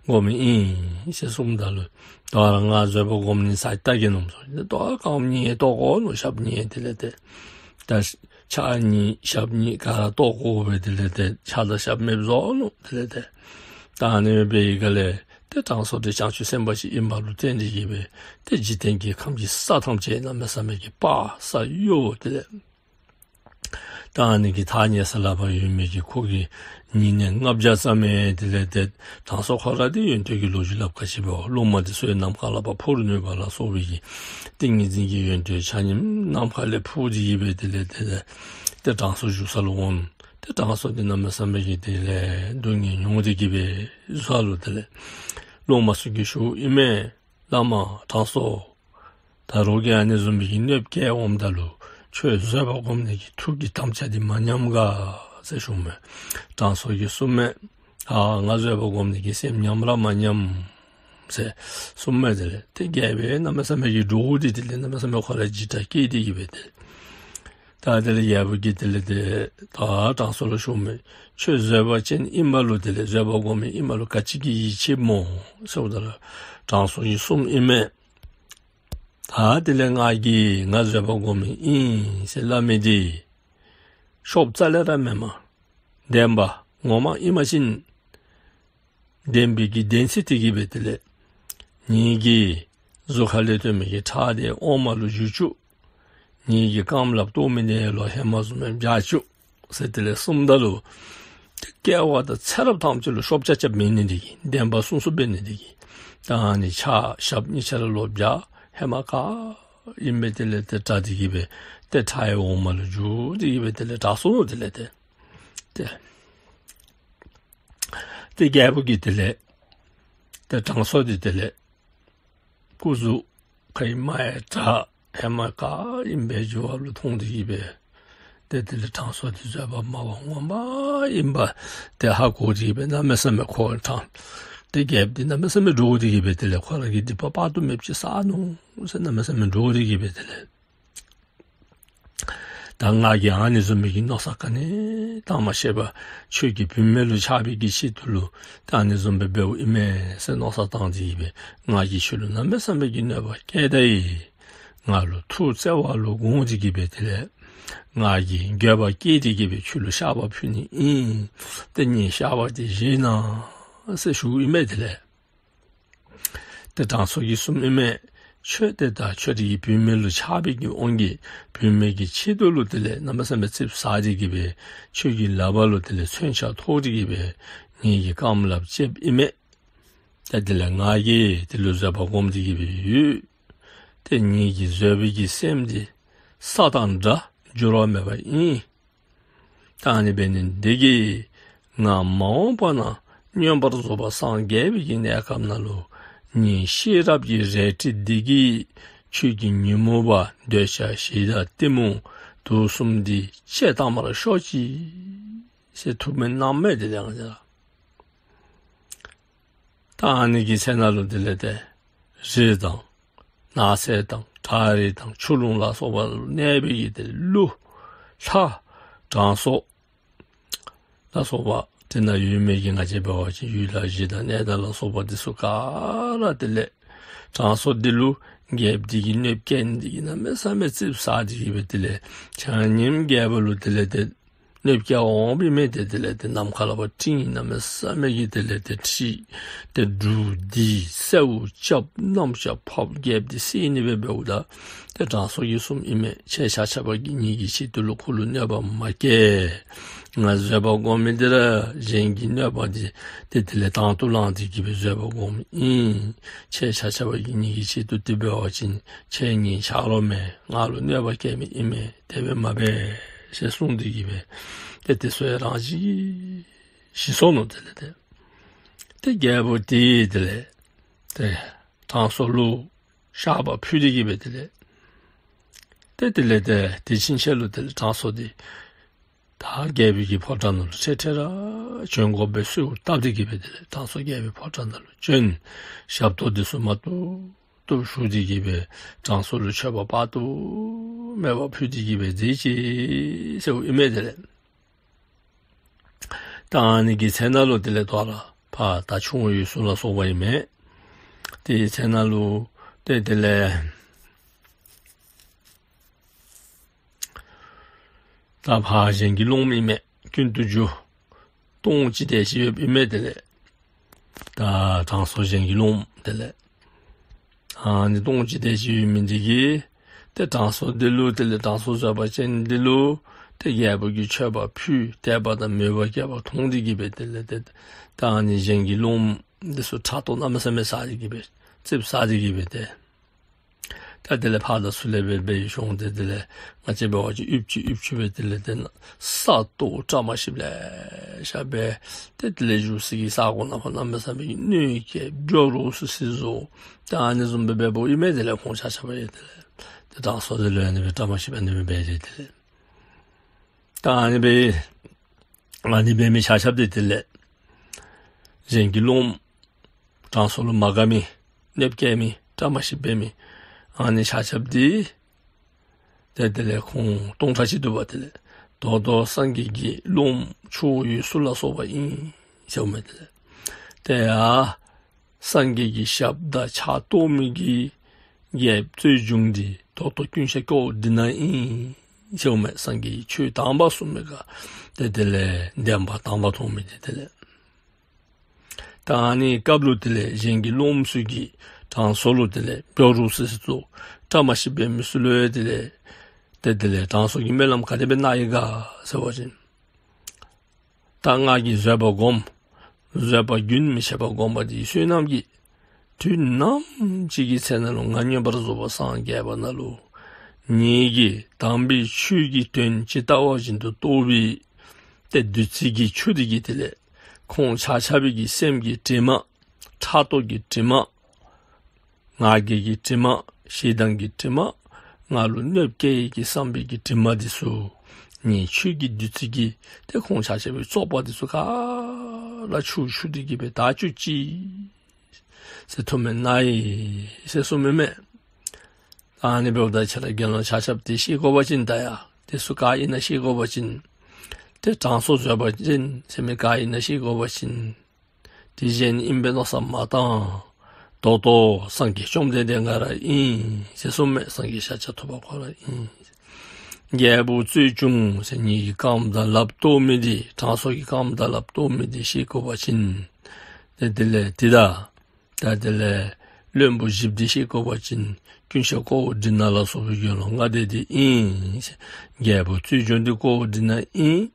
སྒོམ་མི་ཨིན་ཟེར་གསུངམ་ད་ལུ་དོ་རུང་ང་བཟོད་པ་སྒོམ་ནི་ཟ་བལྟ་གེ་ནོ་ཟེར། ཏེ་དོ་རུང་རྐངམ་གཉིས་བཏོག་བཀོ་ནུག། ཞབས་གཉིས། དེ་ལས་ཏེ་ད་ཕྱག་གཉིས་ཞབས་གཉིས་ག་ར་བཏོག་བཀོ་སྦེ་དེ་ལས་ཏེ་ཕྱག་དང་ཞབས་མེདཔ་བཟོ་ནུག། དེ་ལས་ཏེ་ད་ཨ་ནི་སྦེ་འབད་བའི་སྒང་ལས་ཏེ་དྲང་སྲོང་དེ་བྱང་ཆུབ་སེམས་དཔའ་ཅིག་ཨིནམ་ལུ་བརྟེན་ཏེ་གི་སྦེ་ཏེ་འཇིག་རྟེན་གྱི་ཁམས་ཀྱི་ས་ཐམས་ཅད་གནམ་མེད་ས་མེད་ཀྱི་དཔག་བསམ་ཡོད། དེ་ལས་ད་ཨ་ནི་གི་ཐག་ཉེ་ས་ལས་ཕར་ཡོད་མི་གི་ཁོ་གི་ཉེ་གནས་ལྔ་བརྒྱ་ཙམ་མས། དེ་ལས་ཏེ་དྲང་སྲོང་ཁོ་ར་དེ་ཡོན་ཏན་གྱི་ལོ་རྒྱུས་སླབ་ག་ཅི་འབདཝ། སློབ་མ་དེ་ཚུ་ཡང་ནམ་མཁའ་ལས་ཕར་འཕུར་ནུས་པ་ལ་སོགས་པའི་གི་ཏིང་ངེ་འཛིན་གྱི་ཡོན་ཏན་ཆ་མཉམ་ནམ་མཁའ་ལས་འཕུར་ཏེ་གི་སྦེ་དེ་ལས་ཏེ་ཏེ་དྲང་སྲོང་བཞུགས་ས་ལུ་འོང་། ཏེ་དྲང་སྲོང་དེ་གནམ་མེད་ས་མེད་ཀྱི་དེ་ལས་སྡུག་བསྔལ་མྱོང་སྟེ་གི་སྦེ་བཞུགས་ས་ལུ་དེ་ལས་སློབ་མ་ཚུ་གིས་ཞུཝ་ཨིན་མས། བླ་མ་དྲང་སྲོང་ད་རོགས་ཀྱིས་ཨ་ནི་བཟུམ་མའི་གི་གནོདཔ་བཀལ་འོངམ་ད་ལུ་ཁྱོད་བཟོད་པ་སྒོམ་ནི་གི་ཐུགས་ཀྱི་དམ་བཅའ་འདི་མ་ཉམས་ག་ཟེར་ཞུཝ་མས། དྲང་སྲོང་གིས་གསུངམ་མས། ཨ་ང་བཟོད་པ་སྒོམ་ནི་གི་སེམས་ཉམས་ར་མ་ཉམས་ཟེར་གསུངམ་མས། དེ་ལས་ཏེ་རྒྱལ་པོ་གནམ་མེད་ས་མེད་ཀྱི་འདྲོགས་ཏེ་དེ་ལས་གནམ་མེད་ས་མེད་ཁོ་ར་འཇིགས་སྐྲག་སྐྱེས་ཏེ་གི་སྦེ་ཏེ་ད་དེ་ལས་རྒྱལ་པོ་གིས་དེ་ལས་ཏེ་ད་དྲང་སྲོང་ལུ་ཞུཝ་མས། ཁྱོད་བཟོད་པ་ཅན་ཨིནམ་ལུ་དེ་ལས་བཟོད་པ་སྒོམ་མི་ཨིནམ་ལུ་ག་ཅི་གིས་ཡིད་ཆེས་སྨོ་ཟེརཝ་ད་ལུ་དྲང་སྲོང་གིས་གསུངམ་ཨིན་མས། ད་དེ་ལས་ང་གིས་ང་བཟོད་པ་སྒོམ་མི་ཨིན་ཟེར་སླབ་མི་འདི་ ཤོབ་རྩ་ལས་ར་མེན་མས། བདེན་པ་ངོ་མ་ཨིན་པ་ཅིན་བདེན་པའི་གི་བདེན་ཚིག་དེ་གིས་སྦེ་དེ་ལས་ངེ་གི་གཟུགས་ཁ་ལས་ཐོན་མི་གི་ཁྲག་དེ་འོ་མ་ལུ་འགྱུར་བཅུག། ངེ་གི་རྐངམ་ལགཔ་བཏོག་མི་དེ་ལུ་ཧེ་མ་བཟུམ་སྦེ་འབྱར་བཅུག་ཟེར་དེ་ལས་གསུངམ་ད་ལུ་ཏེ་སྐྱེ་བ་དང་ཚེ་རབས་ཐམས་ཅད་ལུ་ཤོབ་རྐྱབ་རྐྱབ་མེད་ནི་དེ་གིས་བདེན་པ་གསུང་གསུངམ་འབད་ནི་དེ་གིས་ད་ཨ་ནི་ཕྱག་ཞབས་གཉིས་ཆ་ར་ལུ་འབྱར་ཧེ་མ་ག་ཨིནམ་སྦེ་དེ་ལས་ཏེ་དྲག་སྟེ་གི་སྦེ་ཏེ་ཁྲག་ཡང་འོ་མ་ལུ་འགྱུར་ཏེ་གི་སྦེ་དེ་ལས་དྲག་སོ་ནུག། དེ་ལས་ཏེ་ཏེ་ཏེ་རྒྱལ་པོ་གིས་དེ་ལས་ཏེ་དྲང་སྲོང་དེ་དེ་ལས་སྐུ་གཟུགས་ཁ་ཡི་མ་ཡང་དྲག་ཧེ་མ་ག་ཨིནམ་སྦེ་འགྱུར་བ་ལུ་མཐོང་སྟེ་གི་སྦེ་ཏེ་དེ་ལས་དྲང་སྲོང་དེ་བཟོད་པ་སྨྲ་བ་ངོ་མ་ཨིནམ་ཏེ་ཧ་གོ་སྟེ་གི་སྦེ་གནམ་མེད་ས་མེད་ཁོ་དྲང་ཏེ་རྒྱལཔོ་དེ་གནམ་མེད་ས་མེད་འདྲོག་སྟེ་གི་སྦེ་དེ་ལས་ཁོ་ར་གི་སྡིག་པ་དཔག་ཏུ་མེདཔ་ཅིག་བསགས་ནུག་ཟེར་གནམ་མེད་ས་མེད་འདྲོག་སྟེ་གི་སྦེ་དེ་ལས་ད་ང་གིས་ཨ་ནི་བཟུམ་མའི་གི་མནོ་བསམ་ག་ནི་བཏང་མ་ཤེས་པར་ཁྱོད་ཀྱི་བུད་མེད་ལུ་ཆགས་པའི་གི་ཆེད་དུ་ལུ་ད་ཨ་ནི་བཟུམ་སྦེ་འབདཝ་ཨིན་མས་ཟེར་མནོ་བསམ་བཏང་སྟེ་གི་སྦེ་ང་གིས་ཁྱོད་ལུ་གནམ་མེད་ས་མེད་ཀྱི་གནོད་པ་བཀལ་ད་ཡི། ང་ལུ་ཐུགས་བརྩེ་བ་ལུ་དགོངས་ཏེ་གི་སྦེ་དེ་ལས་ང་གིས་འགྱོད་པ་སྐྱེས་ཏེ་གི་སྦེ་ཁྱོད་ལུ་བཤགས་པ་ཕུལ་ནི་ཨིན། ཏེ་ངེའི་བཤགས་པ་དེ་བཞེས་གནང་ཟེར་ཞུཝ་ཨིན་མས། དེ་ལས་ཏེ་དྲང་སྲོང་གིས་གསུངམ་ཨིན་མས། ཁྱོད་དེ་ད་ཁྱོད་རའི་བུད་མེད་ལུ་ཆགས་པའི་གི་དབང་གིས་བུད་མེད་ཀྱི་ཆེད་དུ་ལུ་དེ་ལས་གནམ་མེད་ས་མེད་ཙིགཔ་ཟ་སྟེ་གི་སྦེ་ཁྱོད་ཀྱི་ལགཔ་ལུ་དེ་ལས་མཚོན་ཆ་ཐོགས་ཏེ་གི་སྦེ་ངེ་གི་རྐངམ་ལགཔ་བཅདཔ་ཨིན་མས། ཏེ་དེ་ལས་ང་གིས་དེ་ལུ་བཟོད་པ་སྒོམ་སྟེ་གི་སྦེ་ཡོད། ཏེ་ངེ་གི་བཟོད་པའི་གི་སེམས་འདི་ས་དང་འདྲ་འགྱུར་བ་མེད་པ་ཨིན། ད་ཨ་ནི་འབད་ནི་འདི་གིས་ང་མ་འོངས་པ་ན་མངོན་པར་རྫོགས་པ་སངས་རྒྱས་པའི་གི་གནས་སྐབས་ནང་ལུ་ངེའི་ཤེས་རབ་ཀྱི་རལ་གྲི་འདི་གིས་ཁྱོད་ཀྱི་ཉོན་མོངས་པ་འདོད་ཆགས་ཞེ་སྡང་གཏི་མུག་དུག་གསུམ་འདི་བཅད་གཏང་པར་ཤོག་ཅིག་ཟེར་ཐུགས་སྨོན་གནངམ་མས། དེ་ལས་ང་བཅས་ར་ད་ཨ་ནི་གི་ཚེ་ནང་ལུ་དེ་ལས་ཏེ་རི་དང་ནགས་ཚལ་དང་བྲག་རི་དང་ཆུ་ཀླུང་ལ་སོགས་པ་ལུ་གནས་པའི་གི་ཏེ་ཀླུ་ལྷ་དྲང་སྲོང་ལ་སོགས་པ་དེ་ནང་ཡོད་མི་གི་ང་བཅས་འབད་བ་ཅིན་ཡུལ་དང་གཞི་དང་གནས་དང་ལ་སོགས་པ་དེ་ཚུ་ག་ར་དེ་ལས་དྲང་སྲོང་དེ་ལུ་རྒྱལཔོ་དེ་གིས་གནོདཔ་བཀལ་ནི་དེ་གིས་གནམ་མེད་ས་མེད་ཙིགཔ་ཟ་སྟེ་གི་སྦེ་དེ་ལས་ཆ་མཉམ་རྒྱལ་པོ་ལུ་དེ་ལས་ཏེ་གནོདཔ་བཀལ་འོངམ་ཨིན་མས། ཏེ་དེ་ལས་ཏེ་ནམ་མཁའ་ལས་ཕར་སྤྲིན་གནམ་མེད་ས་མེད་ཀྱི་དེ་ལས་ཏེ་འཁྲིགས། ཏེ་འབྲུག་ལྡིར། སེརཝ་རྐྱབ། གནམ་ལྕགས་ཕབ། རྒྱལཔོ་དེ་བསད་ནི་སྦེ་འབདཝ་ད་ཏེ་དྲང་སྲོང་གིས་གསུངམ་ཨིན་མས། ཁྱེད་ཆ་ཁྱབ་ཀྱིས་ངེ་གི་ཆེད་དུ་ལུ་ཁོ་ལུ་གནོད་པ་མ་བཀལ། ང་བཟོད་པ་སྒོམ་མི་འདི་ར་གཞན་གྱི་གནོད་པ་འདི་ཏེ་དེ་ལས་དང་དུ་བླངས་ཏེ་གི་སྦེ་བཟོད་པ་སྒོམ་ཨིན། ཁྱེད་ཆ་ཁྱབ་ཀྱིས་ངེ་གི་ཆེད་དུ་དེ་འབད་བ་ཅིན་ཁྱེད་ངེའི་ཆ་རོགས་མེན། ང་ལུ་གནོད་པ་བཀལ་མི་ཨིན་མས། དེ་སྦེ་མ་འབད་ཟེར་གསུངས་ཏེ་གི་སྦེ་ཏེ་དེ་ཚུ་ཡང་རང་བཞིན་གྱིས་ཞི་སོ་ནུག། དེ་ལས་ཏེ་ཏེ་རྒྱལ་པོ་དེ་དེ་ལས་ཏེ་དྲང་སྲོང་ལུ་བཤགས་པ་ཕུལ་ཏེ་གི་སྦེ་དེ་ལས་ཏེ་དེ་ལས་ཏེ་དེ་ཕྱིན་ཆད་ལུ་དེ་ལས་དྲང་སྲོང་དེ་ད་རྒྱལ་པོའི་གི་ཕོ་བྲང་ནང་ལུ་འཕྲལ་འཕྲལ་ར་བྱོན་དགོ་པའི་གསོལཝ་བཏབ་སྟེ་གི་སྦེ་དེ་ལས་དྲང་སྲོང་རྒྱལ་པོའི་ཕོ་བྲང་ནང་ལུ་བྱོན། ཞབས་ཏོག་དེ་ཚུ་མ་ཏོག་ཏོ་ཞུ་སྟེ་གི་སྦེ་དྲང་སྲོང་ལུ་མཆོད་པ་དཔག་ཏུ་མེད་པ་ཕུལ་ཏེ་གི་སྦེ་མཛད་ཅི་ཟེརཝ་ཨིན་མས། དེ་ལས་ད་ཨ་ནི་གི་ཚེ་ནང་ལུ་དེ་ལས་དོ་རུང་ཕར་ད་ཆུང་ཡུལ་ཚུ་ལ་སོགས་པ་ཨིན་མས། དེའི་ཚེ་ནང་ལུ་ཏེ་དེ་ལས་ད་ཕར་གཞན་གྱི་སློབ་མ་ཨིན་མས། ཀུན་ཏུ་རྒྱུ་སྟོང་གཅིག་དེ་ཅིག་ཡོདཔ་ཨིན་མས། དེ་ལས་ད་དྲང་སྲོང་གཞན་གྱི་སློབ་མ་དེ་ལས་ཨ་ནི་སྟོང་གཅིག་དེ་ཅིག་ཡོད་མི་འདི་གིས་ཏེ་དྲང་སྲོང་འདི་ལུ་དེ་ལས་དྲང་སྲོང་བཟོད་པ་ཅན་འདི་ལུ་ཏེ་རྒྱལ་པོ་གིས་མཆོད་པ་ཕུལ། དད་པ་དང་མོས་པ་བསྐྱེད་པ་མཐོང་སྟེ་གི་སྦེ་དེ་ལས་ཏེ་ད་ཨ་ནི་གཞན་གྱི་སློབ་མ་འདི་ཚུ་ཕྲག་དོག་གནམ་མེད་ས་མེད་ཟ་སྟེ་གི་སྦེ་ཙིགཔ་ཟ་སྟེ་གི་སྦེ་ཏེ་ད་དེ་ལས་ཕར་དང་ཚུར་ལས་སྦེ་སྦེ་ཡོད་ཤོང་སྟེ་དེ་ལས་ང་བཅས་འབད་བ་ཅིན་ཡུདཔ་ཅིག་ཡུདཔ་ཅིག་སྦེ་དེ་ལས་ཏེ་ས་སྟོང་བཀྲ་མ་ཤིསཔ་ལེ་ཤ་སྦེ་ཏེ་དེ་ལས་བཞུགས་སའི་གི་ས་གོ་ནང་ཕར་གནམ་མེད་ས་མེད་ཀྱི་གནོད་བསྐྱལ་འགྱོ་རོགས་སུ་སི་བཟོ། ད་ཨ་ནི་བཟུམ་སྦེ་འབདཝ་ཨིན་མས། དེ་ལས་ཁོང་ཆ་ཁྱབ་ཡང་དེ་ལས་ཏེ་དྲང་སྲོང་དེ་ལུ་ཨ་ནི་སྦེ་བཀྲ་མ་ཤིསཔ་ཨ་ནི་སྦེ་འབད་དེ་དེ་ལས་ད་ཨ་ནི་སྦེ་ཨ་ནི་འབད་མི་ཆ་ཁྱབ་དེ་དེ་ལས་གཞན་གྱི་སློབ་མ་དྲང་སྲོང་ལུ་མ་དགའ་མི་གནོདཔ་བཀལ་མི་བཀྲ་མ་ཤིསཔ་འབད་མི་ཨ་ནི་ཆ་ཁྱབ་དེ་ཏེ་དེ་ལས་ཁོང་སྟོང་ཕྲག་གཅིག་འདུག་པ། དེ་ལས་ད་ལྟོ་སངས་རྒྱས་ཀྱི་སློབ་མ་ཆུང་ཡུལ་ཚུ་ལ་སོགས་པ་ཨིན་ཟེརཝ་མས། དེ་ལས་ཏེ་ཡ་སངས་རྒྱས་ཀྱི་ཞབས་དང་ཕྱག་བཏོག་མི་གི་རྒྱལཔོ་རྩོད་བྱུང་འདི་ད་ལྟོ་ཀུན་ཤེས་སྐྱོ་བོ་འདི་ནང་ཨིན་ ཟེརཝ་མས། སངས་རྒྱས་ཀྱིས་ཆོས་དང་པ་གསུངས་མི་ག་ཏེ་དེ་ལས་བདེན་པ་དང་པ་མཐོང་མི་འདི་དེ་ལས། ད་ཨ་ནི་སྐབས་ལུ་དེ་ལས་གཞན་གྱི་སློབ་མ་ཚུ་གིས་དྲང་སྲོང་ལུ་དེ་ལས་ཕྱོགས་རིས་སི་སི་ཚུ་བཀྲ་མ་ཤིས་པའི་མི་ཚུ་ལུ་དེ་ལས་ཏེ་དེ་ལས་དྲང་སྲོང་གིས་སྨོན་ལམ་ག་དེ་སྦེ་གནང་ཡི་ག་ཟེར་བ་ཅིན། ད་ང་གིས་བཟོད་པ་སྒོམ། བཟོད་པ་རྒྱུན་མི་འཆད་པ་སྒོམ་པ་འདི་བསོད་ནམས་ཀྱིས་དུས་ནམ་ཅིག་གི་ཚེ་ན་ལུ་ང་མངོན་པར་རྫོགས་པར་སངས་རྒྱས་པ་ན་ལུ་ངེ་གི་དམ་པའི་ཆོས་ཀྱི་དོན་ཇི་ལྟ་བ་བཞིན་དུ་རྟོགས་པའི་ཏེ་བདུད་རྩི་གི་ཆུ་འདི་གིས་དེ་ལས་ཁོང་ཆ་ཁྱབ་ཀྱི་སེམས་ཀྱི་དྲི་མ་ཕྲག་དོག་གི་དྲི་མ་ང་རྒྱལ་གྱི་དྲི་མ་ཞེ་སྡང་གི་དྲི་མ་ང་ལུ་གནོདཔ་བཀལ་ཡི་གི་བསམ་པའི་གི་དྲི་མ་འདི་ཚུ་ངེའི་ཆོས་ཀྱི་བདུད་རྩི་གིས་ཏེ་ཁོང་ཆ་ཁྱབ་ཀྱི་བཙོག་པ་འདི་ཚུ་ག་ར་ཆུ་ཆུ་འདི་གིས་སྦེ་དག་བཅུག་ཅིག་ཟེར་ཐུགས་སྨོན་གནང་ཡི་ཟེར་གསུངས་མི་མས། ཨ་ནི་འབདཝ་ད་ཁྱེད་ར་དགེ་སློང་ཆ་ཁྱབ་འདི་ཤེས་དགོ་པ་ཅིན་ད་ཡ་འདི་ཚུ་ག་ཨིན་ན་ཤེས་དགོ་པ་ཅིན་ཏེ་དྲང་སྲོང་བཟོད་པ་ཅན་ཟེར་མི་ག་ཨིན་ན་ཤེས་དགོ་པ་ཅིན་དེ་གཞན་ཨིན་པའི་མནོ་བསམ་མ་བཏང་། ད་ལྟོ་སངས་རྒྱས་བཅོམ་ལྡན་འདས་ང་ར་ཨིན་ཟེར་གསུངས་མས། སངས་རྒྱས་ཤཱཀྱ་ཐུབ་པ་ཁོ་ར་ཨིན། རྒྱལ་པོ་རྩོད་འབྱུང་ཟེར་ངེ་གི་རྐངམ་དང་ལགཔ་གཏོར་མི་འདི་དྲང་སྲོང་གི་རྐངམ་དང་ལགཔ་གཏོར་མི་འདི་ཤེས་དགོ་པ་ཅིན་ཏེ་དེ་ལས་དེ་ད་ད་དེ་ལས་བློན་པོ་བཞིཔོ་འདི་ཤེས་དགོ་པ་ཅིན་དཀོན་མཆོག་ཀཽ་ཌི་ན་ལ་སོགས་པའི་དགེ་སློང་ལྔ་སྡེ་འདི་ཨིན། རྒྱལ་པོ་རྩོད་འབྱུང་འདི་ཀཽ་ཌི་ན་ཨིན།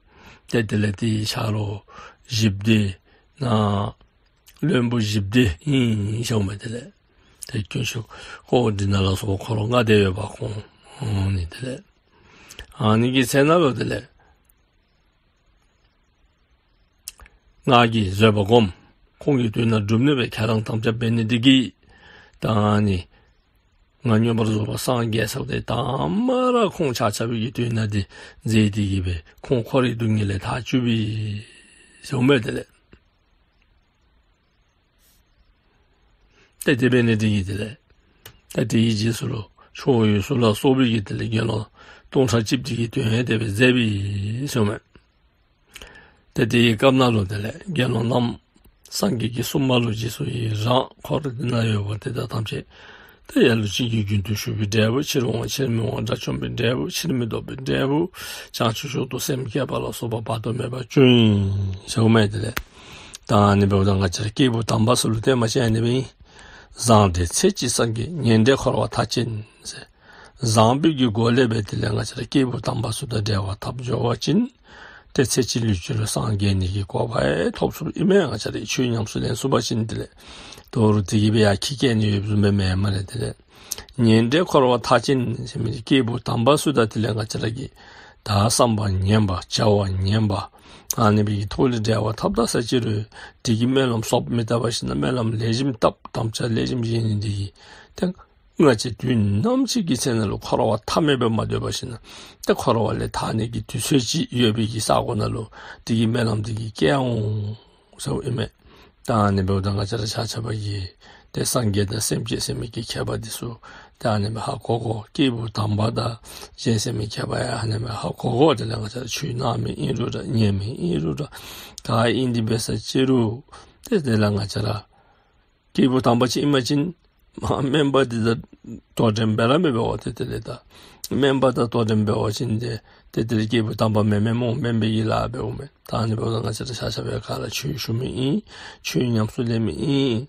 ཏེ་དེ་ལས་དེའི་ཆ་རོགས་བཞིཔོ་འདི་ནཱ་བློན་པོ་བཞིཔོ་འདི་ཨིན་ཟེརཝ་མས། དེ་ལས་ཏེ་དཀོན་མཆོག་ཀཽ་ཌི་ན་ལ་སོགས་པ་འཁོར་ལྔ་སྡེ་ཡོད་པ་ཁོང་ཨ་ནི་དེ་ལས་ཨ་ནི་གི་ཚེ་ན་ལུ་དེ་ལས་ང་གིས་བཟོད་པ་སྒོམ། ཁོང་གི་དོན་དག་སྒྲུབ་ནི་སྦེ་ཁས་བླངས་དམ་བཅའ་འབད་ནི་འདི་གིས་ད་ཨ་ནི་ང་མངོན་པར་རྫོགས་པར་སངས་རྒྱས་ཚརཝ་ད་དང་པ་ར་ཁོང་ཆ་ཁྱབ་ཀྱི་དོན་དག་འདི་མཛད་དེ་གི་སྦེ་ཁོང་འཁོར་བའི་སྡུག་བསྔལ་ལས་ཐར་བཅུག་པས་ཟེརཝ་མས། དེ་ལས་ཏེ་དེ་འབད་ནི་འདི་གིས་དེ་ལས་ཏེ་དེའི་རྗེས་སུ་ལུ་ཕྱོགས་འོད་སྲུང་ལ་སོགས་པའི་གི་དེ་ལས་དགེ་སློང་སྟོང་ཕྲག་གཅིགཔོ་འདི་གི་དོན་ཡང་དེ་སྦེ་མཛད་པས་ཟེརཝ་མས། ཏེ་དེའི་སྐབས་ནང་ལུ་དེ་ལས་དགེ་སློང་རྣམས་སངས་རྒྱས་ཀྱིས་གསུངས་མ་ལུས་རྗེས་སུ་ཡི་རང་འཁོར་འདི་ན་ཡོད་པ་དེ་དག་ཐམས་ཅད་ཏེ་ལ་ལུ་ཅིག་གིས་རྒྱུན་དུ་ཞུགས་པའི་འབྲས་བུ་ཕྱིར་འོང་ཕྱིར་མི་འོང་དགྲ་བཅོམ་པའི་འབྲས་བུ་ཕྱིར་མི་ལྡོག་པའི་འབྲས་བུ་བྱང་ཆུབ་མཆོག་ཏུ་སེམས་བསྐྱེད་པ་ལ་སོགས་པ་དཔག་ཏུ་མེད་པ་བྱུང་ཡི་ཟེརཝ་མས། དེ་ལས་ད་ཨ་ནི་འབདཝ་ད་ང་བཅས་ར་སྐྱེས་བུ་དམ་པ་ཚུ་ལུ་བསྟན་པ་ཅིན་ཨ་ནི་སྦེ་ཨིན། བཟང་འབྲེལ་ཚེ་གཅིག་སངས་རྒྱས། ངན་འབྲེལ་འཁོར་བ་མཐའ་ཅན་ཟེར། བཟང་པོའི་གི་སྒོ་ལས་སྦེ་དེ་ལས་ང་བཅས་ར་སྐྱེས་བུ་དམ་པ་ཚུ་དང་འབྲེལ་བ་འཐབ་འགྱོ་བ་ཅིན་ཏེ་ཚེ་གཅིག་ལུས་གཅིག་ལུ་སངས་རྒྱས་ནི་གི་གོ་འཕང་ཐོབ་ཚུགསཔ་ཨིན་མས། ང་བཅས་ར་ཆོས་ཉམས་སུ་ལེན་ཚུགས་པ་ཅིན་དེ་ལས་དོ་རུང་དེ་གིས་སྦེ་ཡར་ཁྱི་སྐྱེ་ནི་ཡོདཔ་བཟུམ་སྦེ་མེན་མས་ལགས། དེ་ལས་ངན་འབྲེལ་འཁོར་བ་མཐའ་ཅན་ཟེར་མི་འདི་སྐྱེས་བུ་དམ་པ་ཚུ་དང་དེ་ལས་ང་བཅས་ར་གི་ད་བསམ་པ་ངན་པ་བྱ་བ་ངན་པ་ཨ་ནི་སྦེ་གི་ཐོག་ལས་འབྲེལ་བ་འཐབ་ད་ས་ཅིག་རུང་དེ་གི་སྨོན་ལམ་གསོགཔ་མི་བཏབ་པ་ཅིན་སྨོན་ལམ་ལེགས་ཤོམ་བཏབ་དམ་བཅའ་ལེགས་ཤོམ་བཞེས་ནི་འདི་གིས་ཏེ་ང་བཅས་དུས་ནམ་ཅིག་གི་ཚེ་ན་ལུ་འཁོར་བ་མཐའ་མེད་པར་མ་སྡོད་པ་ཅིན་ཏེ་འཁོར་བ་ལས་ཐར་ནི་གི་དུས་ཚོད་ཅིག་ཡོད་པའི་གི་ས་གོ་ནང་ལུ་དེ་གི་སྨོན་ལམ་འདི་གིས་སྐྱེལ་འོང་ཟེརཝ་ཨིན་མས། ད་ཨ་ནི་འབདཝ་ད་ང་བཅས་ར་ཆ་ཁྱབ་ཀྱིས་ཏེ་སངས་རྒྱས་དང་སེམས་ཅན་ཟེར་མི་གི་ཁྱད་པར་འདི་ཚུ་ཏེ་ཨ་ནི་སྦེ་ཧ་གོ་དགོ། སྐྱེས་བུ་དམ་པ་དང་གཞན་ཟེར་མི་ཁྱད་པར་ཡང་ཨ་ནི་སྦེ་ཧ་གོ་དགོ། དེ་ལས་ང་བཅས་ར་ཆོས་གནང་མི་ཨིན་རུང་ར་ཉན་མི་ཨིན་རུང་ར་ག་ཨིན་ཏེ་འབད་ས་ཅིག་རུང་ཏེ་དེ་ལས་ང་བཅས་ར་སྐྱེས་བུ་དམ་པ་ཅིག་ཨིན་པ་ཅིན་སྨན་པ་འདི་དང་དོ་འགྲན་འབད་ར་མི་འབད་བ། ཏེ་དེ་ལས་ད་སྨན་པ་དང་དོ་འགྲན་འབད་བ་ཅིན་ཏེ་ཏེ་དེ་ལས་སྐྱེས་བུ་དམ་པ་མེན་མས་སྨོ། སྨན་པའི་གི་ལཱ་འབདཝ་མས། ད་ཨ་ནི་འབདཝ་ད་ང་བཅས་ར་ཆ་ཁྱབ་ཀྱིས་ག་ར་ཆོས་ཞུ་མི་ཨིན། ཆོས་ཉམས་སུ་ལེན་མི་ཨིན།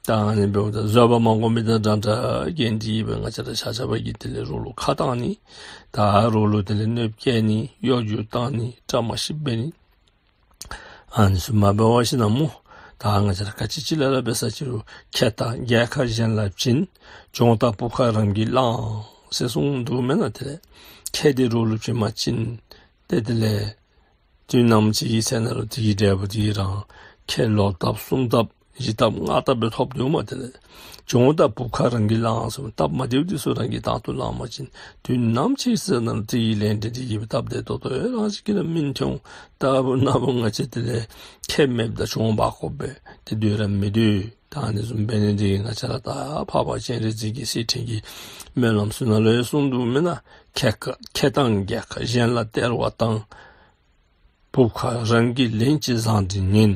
ད་ཨ་ནི་འབདཝ་ད་བཟོད་པ་མ་སྒོམ་མི་དང་འདྲན་འདྲ་གན་དེ་གིས་སྦེ་ང་བཅས་ར་ཆ་ཁྱབ་ཀྱིས་དེ་ལས་རོགས་ལུ་ཁ་བཏང་ནི། ད་རོགས་ལུ་དེ་ལས་གནོདཔ་བཀལ་ནི་གཡོ་སྒྱུ་བཏང་ནི་བཀྲ་མ་ཤིསཔ་འབད་ནི། ཨ་ནི་ཚུ་མ་འབད་བ་ཅིན་ན་སྨོ། ད་ང་བཅས་ར་ག་ཅི་ཅིག་ལས་ར་འབད་ས་ཅིག་རུང་ཁེ་དང་རྒྱལ་ཁ་གཞན་ལ་བྱིན། གྱོང་དང་སྤུབས་ཁ་རང་གིས་བླངས་ཟེར་གསུངས་འདུག་མེན་ན། དེ་ལས་ཁེ་འདི་རོགས་ལུ་བྱིན་པ་ཅིན་ཏེ་དེ་ལས་དུས་ནམ་ཅིག་གི་ཚེ་ན་ལུ་དེ་གི་འབྲས་བུ་དེ་གིས་རང་ཁེ་ལོག་ལྟབ་གསུམ་ལྟབ་བཞི་ལྟབ་ལྔ་ལྟབ་སྦེ་ཐོབ་སྡོདཔ་མས། དེ་ལས་གྱོང་དང་སྤུབས་ཁ་རང་གིས་བླངས་ཟེར་སྟབས་མ་བདེཝ་འདི་ཚུ་རང་གིས་དང་དུ་བླངས་པ་ཅིན་དུས་ནམ་ཅིག་གི་ཚེ་ན་ལུ་དེ་གི་ལན་འདི་དེ་གིས་སྟབས་བདེ་ཏོག་ཏོ་ཡང་རང་ཅིག་གིས་ར་སྨིན་འོང་། ད་བུ་ན་བུ་ང་བཅས་དེ་ལས་ཁེ་མེདཔ་དང་གྱོང་འབག་དགོཔ་སྦེ་ཏེ་སྡོད་ར་མི་སྡོད། ད་ཨ་ནི་བཟུམ་འབད་ནི་འདི་གིས་ང་བཅས་ར་ད་འཕགས་པ་སྤྱན་རས་གཟིགས་ཀྱི་སྲིད་ཕྲེང་གི་སྨོན་ལམ་ཚུ་ནང་ལུ་ཡང་གསུངས་འདུག་མེན་ན། ཁེ་ཁ་ཁེ་དང་རྒྱལ་ཁ་གཞན་ལ་སྟེར་བ་དང་། སྤུབས་ཁ་རང་གིས་ལེན་ཅིང་བཟང་འབྲིང་ངན།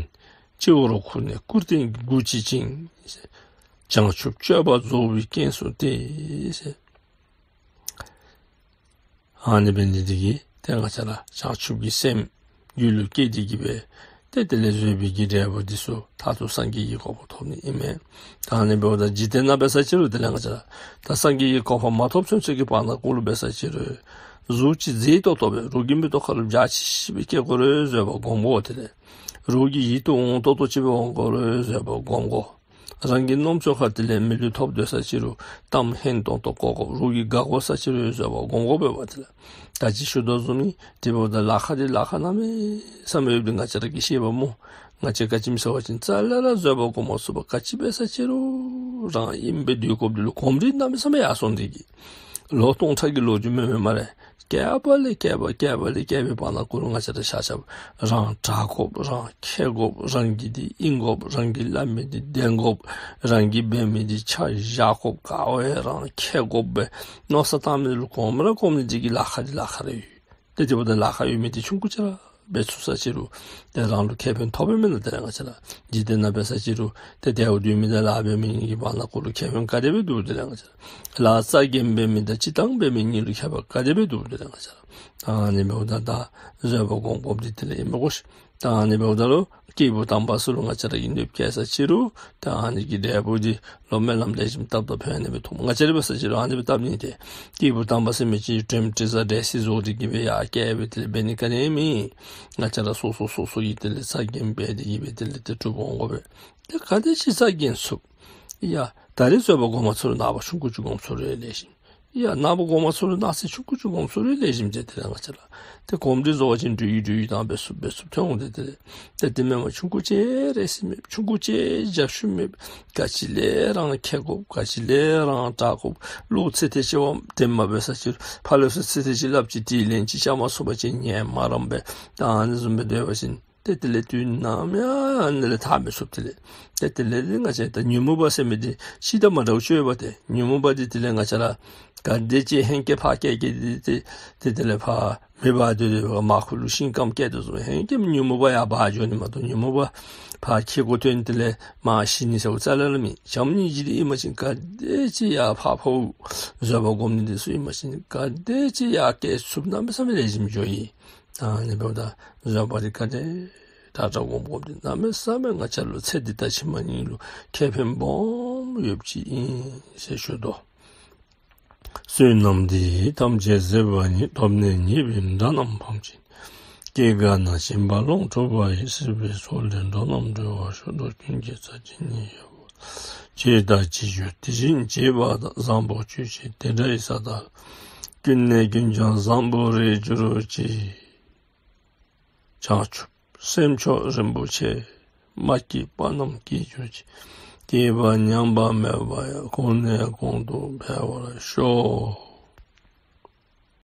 སྤྱི་བོར་ཁུར་ནས་བཀུར་སྟི་དགུ་བྱེད་ཅིང་། བྱང་ཆུབ་སྤྱོད་པ་རྫོགས་པའི་རྐྱེན་སུ་སྟེ། ཨ་ནི་འབད་ནི་འདི་གིས་ཏེ་ང་བཅས་ར་བྱང་ཆུབ་ཀྱི་སེམས་རྒྱུད་ལུ་སྐྱེས་ཏེ་གི་སྦེ་ཏེ་དེ་ལས་བཟོད་པའི་གི་འབྲས་བུ་འདི་ཚུ་མཐར་ཐུག་སངས་རྒྱས་ཀྱི་གོ་འཕང་ཐོབ་ནི་ཨིན་མས། ད་ཨ་ནི་འབདཝ་ད་འཇིག་རྟེན་ནང་འབད་ས་ཅི་རུང་དེ་ལས་ང་བཅས་ར་ད་སངས་རྒྱས་ཀྱི་གོ་འཕང་མ་ཐོབ་ཚུན་ཚོད་ཀྱི་བར་ན་ཀུན་ལུ་འབད་ས་ཅི་རུང་གཟུགས་ཅིག་མཛེས་ཏོག་ཏོ་སྦེ་རོགས་ཀྱི་མིག་ཏོ་ཁ་ལུ་འཇའ་ཆི་ཆི་སྦེ་སྐྱེ་དགོ་རུང་བཟོད་པ་སྒོམ་དགོ། དེ་ལས་རོགས་ཀྱི་ཡིད་དུ་འོང་ཏོག་ཏོ་ཅིག་སྦེ་འོང་དགོ་རུང་བཟོད་པ་སྒོམ་དགོ། རང་གི་རྣམ་ཅོག་ཁར་དེ་ལས་མི་ལུས་ཐོབ་སྡོད་ས་ཅི་རུང་གཏམ་སྙན་ཏོང་ཏོ་གོ་དགོ། རོགས་ཀྱིས་དགའ་དགོ་ས་ཅི་རུང་བཟོད་པ་སྒོམ་དགོ་པས་པ། དེ་ལས་ད་ཅི་ཞུ་དོ་བཟུམ་ཨིན། དེ་འབདཝ་ད་ལཱ་ཁག་འདི་ལཱ་ཁག་གནམ་མེད་ས་མེད་ཡོདཔ་འདི་ང་བཅས་ར་གིས་ཤེས་པས་སྨོ། ང་བཅས་ག་ཅི་སྨོ་ཟེར་བ་ཅིན་རྩ་ལས་ར་བཟོད་པ་སྒོམ་མ་ཚུགས་པར་ག་ཅི་འབད་ས་ཅི་རུང་རང་ཨིནམ་སྦེ་སྡོད་དགོཔ་འདི་ལུ་གོམས་འདྲིས་གནམ་མེད་ས་མེད་ཡར་སོང་སྟེ་གི་ལོ་སྟོང་ཕྲག་གི་ལོ་རྒྱུས་མེན་མས་སྨ་རེ། བསྐལ་པ་ལས་བསྐལ་པ་བསྐལ་པ་ལས་བསྐལ་པའི་བར་ན་ཀུན་ལུ་ང་བཅས་ར་ཆ་ཁྱབ་རང་གྲགས་དགོཔ་རང་མཁས་དགོཔ་རང་གི་འདི་ཨིན་དགོཔ་རང་གིས་སླབ་མི་འདི་བདེན་དགོཔ་རང་གིས་འབད་མི་འདི་ཆ་བཞག་དགོཔ་ག་བ་ཡང་རང་མཁས་དགོཔ་སྦེ་མནོ་བསམ་བཏང་མི་ལུ་གོམས་ར་གོམས་ནི་འདི་གིས་ལཱ་ཁག་འདི་ལཱ་ཁག་ར་ཡོད། ཏེ་དེ་འབདཝ་ད་ལཱ་ཁག་ཡོད་མི་འདི་ཆུང་ཀུ་ཅིག་ར་འབད་ཚུགས་ས་ཅི་རུང་ཏེ་རང་ལུ་ཁེ་ཕན་ཐོགས་པས་མེན་ན། དེ་ལས་ང་བཅས་ར་འཇིག་རྟེན་ནང་འབད་ས་ཅི་རུང་ཏེ་དལཝ་སྡོད་མི་དང་ལཱ་འབད་མི་གཉིས་ཀྱི་བར་ན་ཀུན་ལུ་ཁེ་ཕན་ག་དེ་སྦེ་འདུག། དེ་ལས་ང་བཅས་ར་ལཱ་རྩ་འགེངས་འབད་མི་དང་སྤྱིར་བཏང་འབད་མི་གཉིས་ལུ་ཁྱད་པར་ག་དེ་སྦེ་འདུག། དེ་ལས་ང་བཅས་ར་ད་ཨ་ནི་འབདཝ་ད་ད་བཟོད་པ་སྒོམ་དགོཔ་འདི་དེ་ལས་ཨིན་མས་གོ་ཤིག། ད་ཨ་ནི་འབདཝ་ད་ལུ་སྐྱེས་བུ་དམ་པ་ཚུ་ལུ་ང་བཅས་ར་གིས་གནོདཔ་བཀལ་ས་ཅི་རུང་ད་ཨ་ནི་གི་འབྲས་བུ་འདི་ལུ་སྨོན་ལམ་ལེགས་ཤོམ་བཏབ་ད་ཕན་ནི་སྦེ་ཐོབ། ང་བཅས་ར་འབད་ས་ཅི་རུང་ཨ་ནི་སྦེ་བཏབ་ནི་ཏེ་སྐྱེས་བུ་དམ་པ་ཟེར་མི་ཅིག་དྲནམ་དྲི་ཟ་འགྲན་བསྡུར་བཟོ་སྟེ་གི་སྦེ་ཡར་བཀལ་སྦེ་དེ་ལས་འབད་ནི་ག་ནི་མེད། ང་བཅས་ར་སོ་སོ་སོ་སོ་གིས་དེ་ལས་རྩ་འགེངས་འབད་དེ་གི་སྦེ་དེ་ལས་ཏེ་སྒྲུབ་འོང་དགོ་པས། ཏེ་ག་དེ་ཅིག་རྩ་འགེངས་ཚུགས། ཡ་ད་རེས་བཟོད་པ་སྒོམ་མ་ཚུགས་རུང་ནངས་པ་ཆུང་ཀུ་ཅིག་སྒོམ་ཚུགས་རུང་ལེགས་ཤོམ། ཡ་ནངས་པ་སྒོམ་མ་ཚུགས་རུང་གནངས་ཚེ་ཆུང་ཀུ་ཅིག་སྒོམ་ཚུགས་རུང་ལེགས་ཤོམ་ཟེར། དེ་ལས་ང་བཅས་ར་ཏེ་གོམས་འདྲིས་བཟོ་བ་ཅིན་འདྲིས་ཡི་འདྲིས་ཡི་དང་འབད་ཚུགསཔ་འབད་ཚུགསཔ་ཐོན་འོང་། ཏེ་དེ་ལས་ཏེ་དེ་མེན་པར་ཆུང་ཀུ་ཅིག་རེ་སི་མེད། ཆུང་ཀུ་ཅིག་རྒྱབ་ཤུགས་མེད། ག་ཅི་ལས་རང་མཁས་དགོཔ་ག་ཅི་ལས་རང་དྲག་དགོཔ། ལོག་ཚེ་ཐེངས་ཅིག་བ་དེ་མ་འབད་ས་ཅི་རུང་ཕར་ལོག་ཚེ་ཚེ་ཐེངས་ཅིག་སླབ་ཅི་དྲིས་ལན་ཅིག་རྐྱབ་མ་ཚུགས་པ་ཅིན་ངལ་མ་རངས་པས། ད་ཨ་ནི་བཟུམ་སྦེ་སྡོད་པ་ཅིན་ཏེ་དེ་ལས་དུས་ནམ་ཡང་ཨ་ནི་ལས་ཐར་མི་ཚུགས། དེ་ལས་ཏེ་དེ་ལས་ང་བཅས་ད་ཉོན་མོངས་པ་ཟེར་མི་འདི་ཤིང་དང་མ་འདྲཝ་ཅིག་ཡོདཔ་ཏེ། ཉོན་མོངས་པ་འདི་དེ་ལས་ང་བཅས་ར་ག་དེ་ཅིག་ཧེང་སྐལ་ཕར་བཀལ་བཀལ་ཏེ་ཏེ་ཏེ་དེ་ལས་ཕར་མེ་འབར་ཏེ་ཏེ་མར་ཁུ་ལུ་ཤིང་སྐམ་བཀལ་དོ་བཟུམ་ཧེང་སྐལ་ཉོན་མོངས་པ་ཡར་འབར་འགྱོ་ནི་མ་གཏོགས་ཉོན་མོངས་པ་ཕར་ཁྱེར་དགོ་ཐོན་དེ་ལས་མར་ཞི་ནི་ཟེརཝ་རྩ་ལས་ར་མེད། བྱམས་སྙིང་རྗེ་འདི་ཨིན་པ་ཅིན་ག་དེ་ཅིག་ཡར་འཕར་འཕརཝ། བཟོད་པ་སྒོམ་ནི་འདི་ཚུ་ཨིན་པ་ཅིན་ག་དེ་ཅིག་ཡར་བཀལ་ཚུགསཔ་གནམ་མེད་ས་མེད་ལེགས་ཤོམ་འགྱོཝ་ཨིན། ཨ་ནི་འབདཝ་ད་བཟོད་པ་འདི་ག་དེ་དྲག་དྲག་སྒོམ་དགོཔ་འདི་གནམ་མེད་ས་མེད་ང་བཅས་ལུ་ཚེ་འདི་དང་ཕྱི་མ་གཉིས་ལུ་ཁེ་ཕན་སྦོམ་ཡོདཔ་ཅིག་ཨིན་ཟེར་ཞུ་དོ། བསོད་ནམས་འདི་ཡིས་ཐམས་ཅད་གཟིགས་པ་ཉིད། ཐོབ་ནས་ཉེས་པའི་དགྲ་རྣམས་ཕམ་བྱས་ནས། སྐྱེ་རྒ་ན་འཆིའི་རྦ་ཀློང་འཁྲུགས་པ་ཡི། སྲིད་པའི་མཚོ་ལས་འགྲོ་རྣམས་སྒྲོལ་བར་ཤོག། འགྲོ་ཀུན་དགེ་རྩ་ཇི་སྙེད་ཡོད་པ་དང་། བྱས་དང་བྱེད་འགྱུར་དེ་བཞིན་བྱེད་པ་དང་། བཟང་པོ་ཇི་བཞིན་དེ་འདྲ་ཡི་ས་དག་ལ། ཀུན་ནས་ཀུན་ཀྱང་བཟང་པོར་རེག་གྱུར་ཅིག། བྱང་ཆུབ་སེམས་མཆོག་རིན་པོ་ཆེ། མ་སྐྱེས་པ་རྣམས་སྐྱེ་གྱུར་ཅིག། སྐྱེས་པ་ཉམས་པ་མེད་པ་ཡང་། གོང་ནས་གོང་དུ་འཕེལ་བར་ཤོག།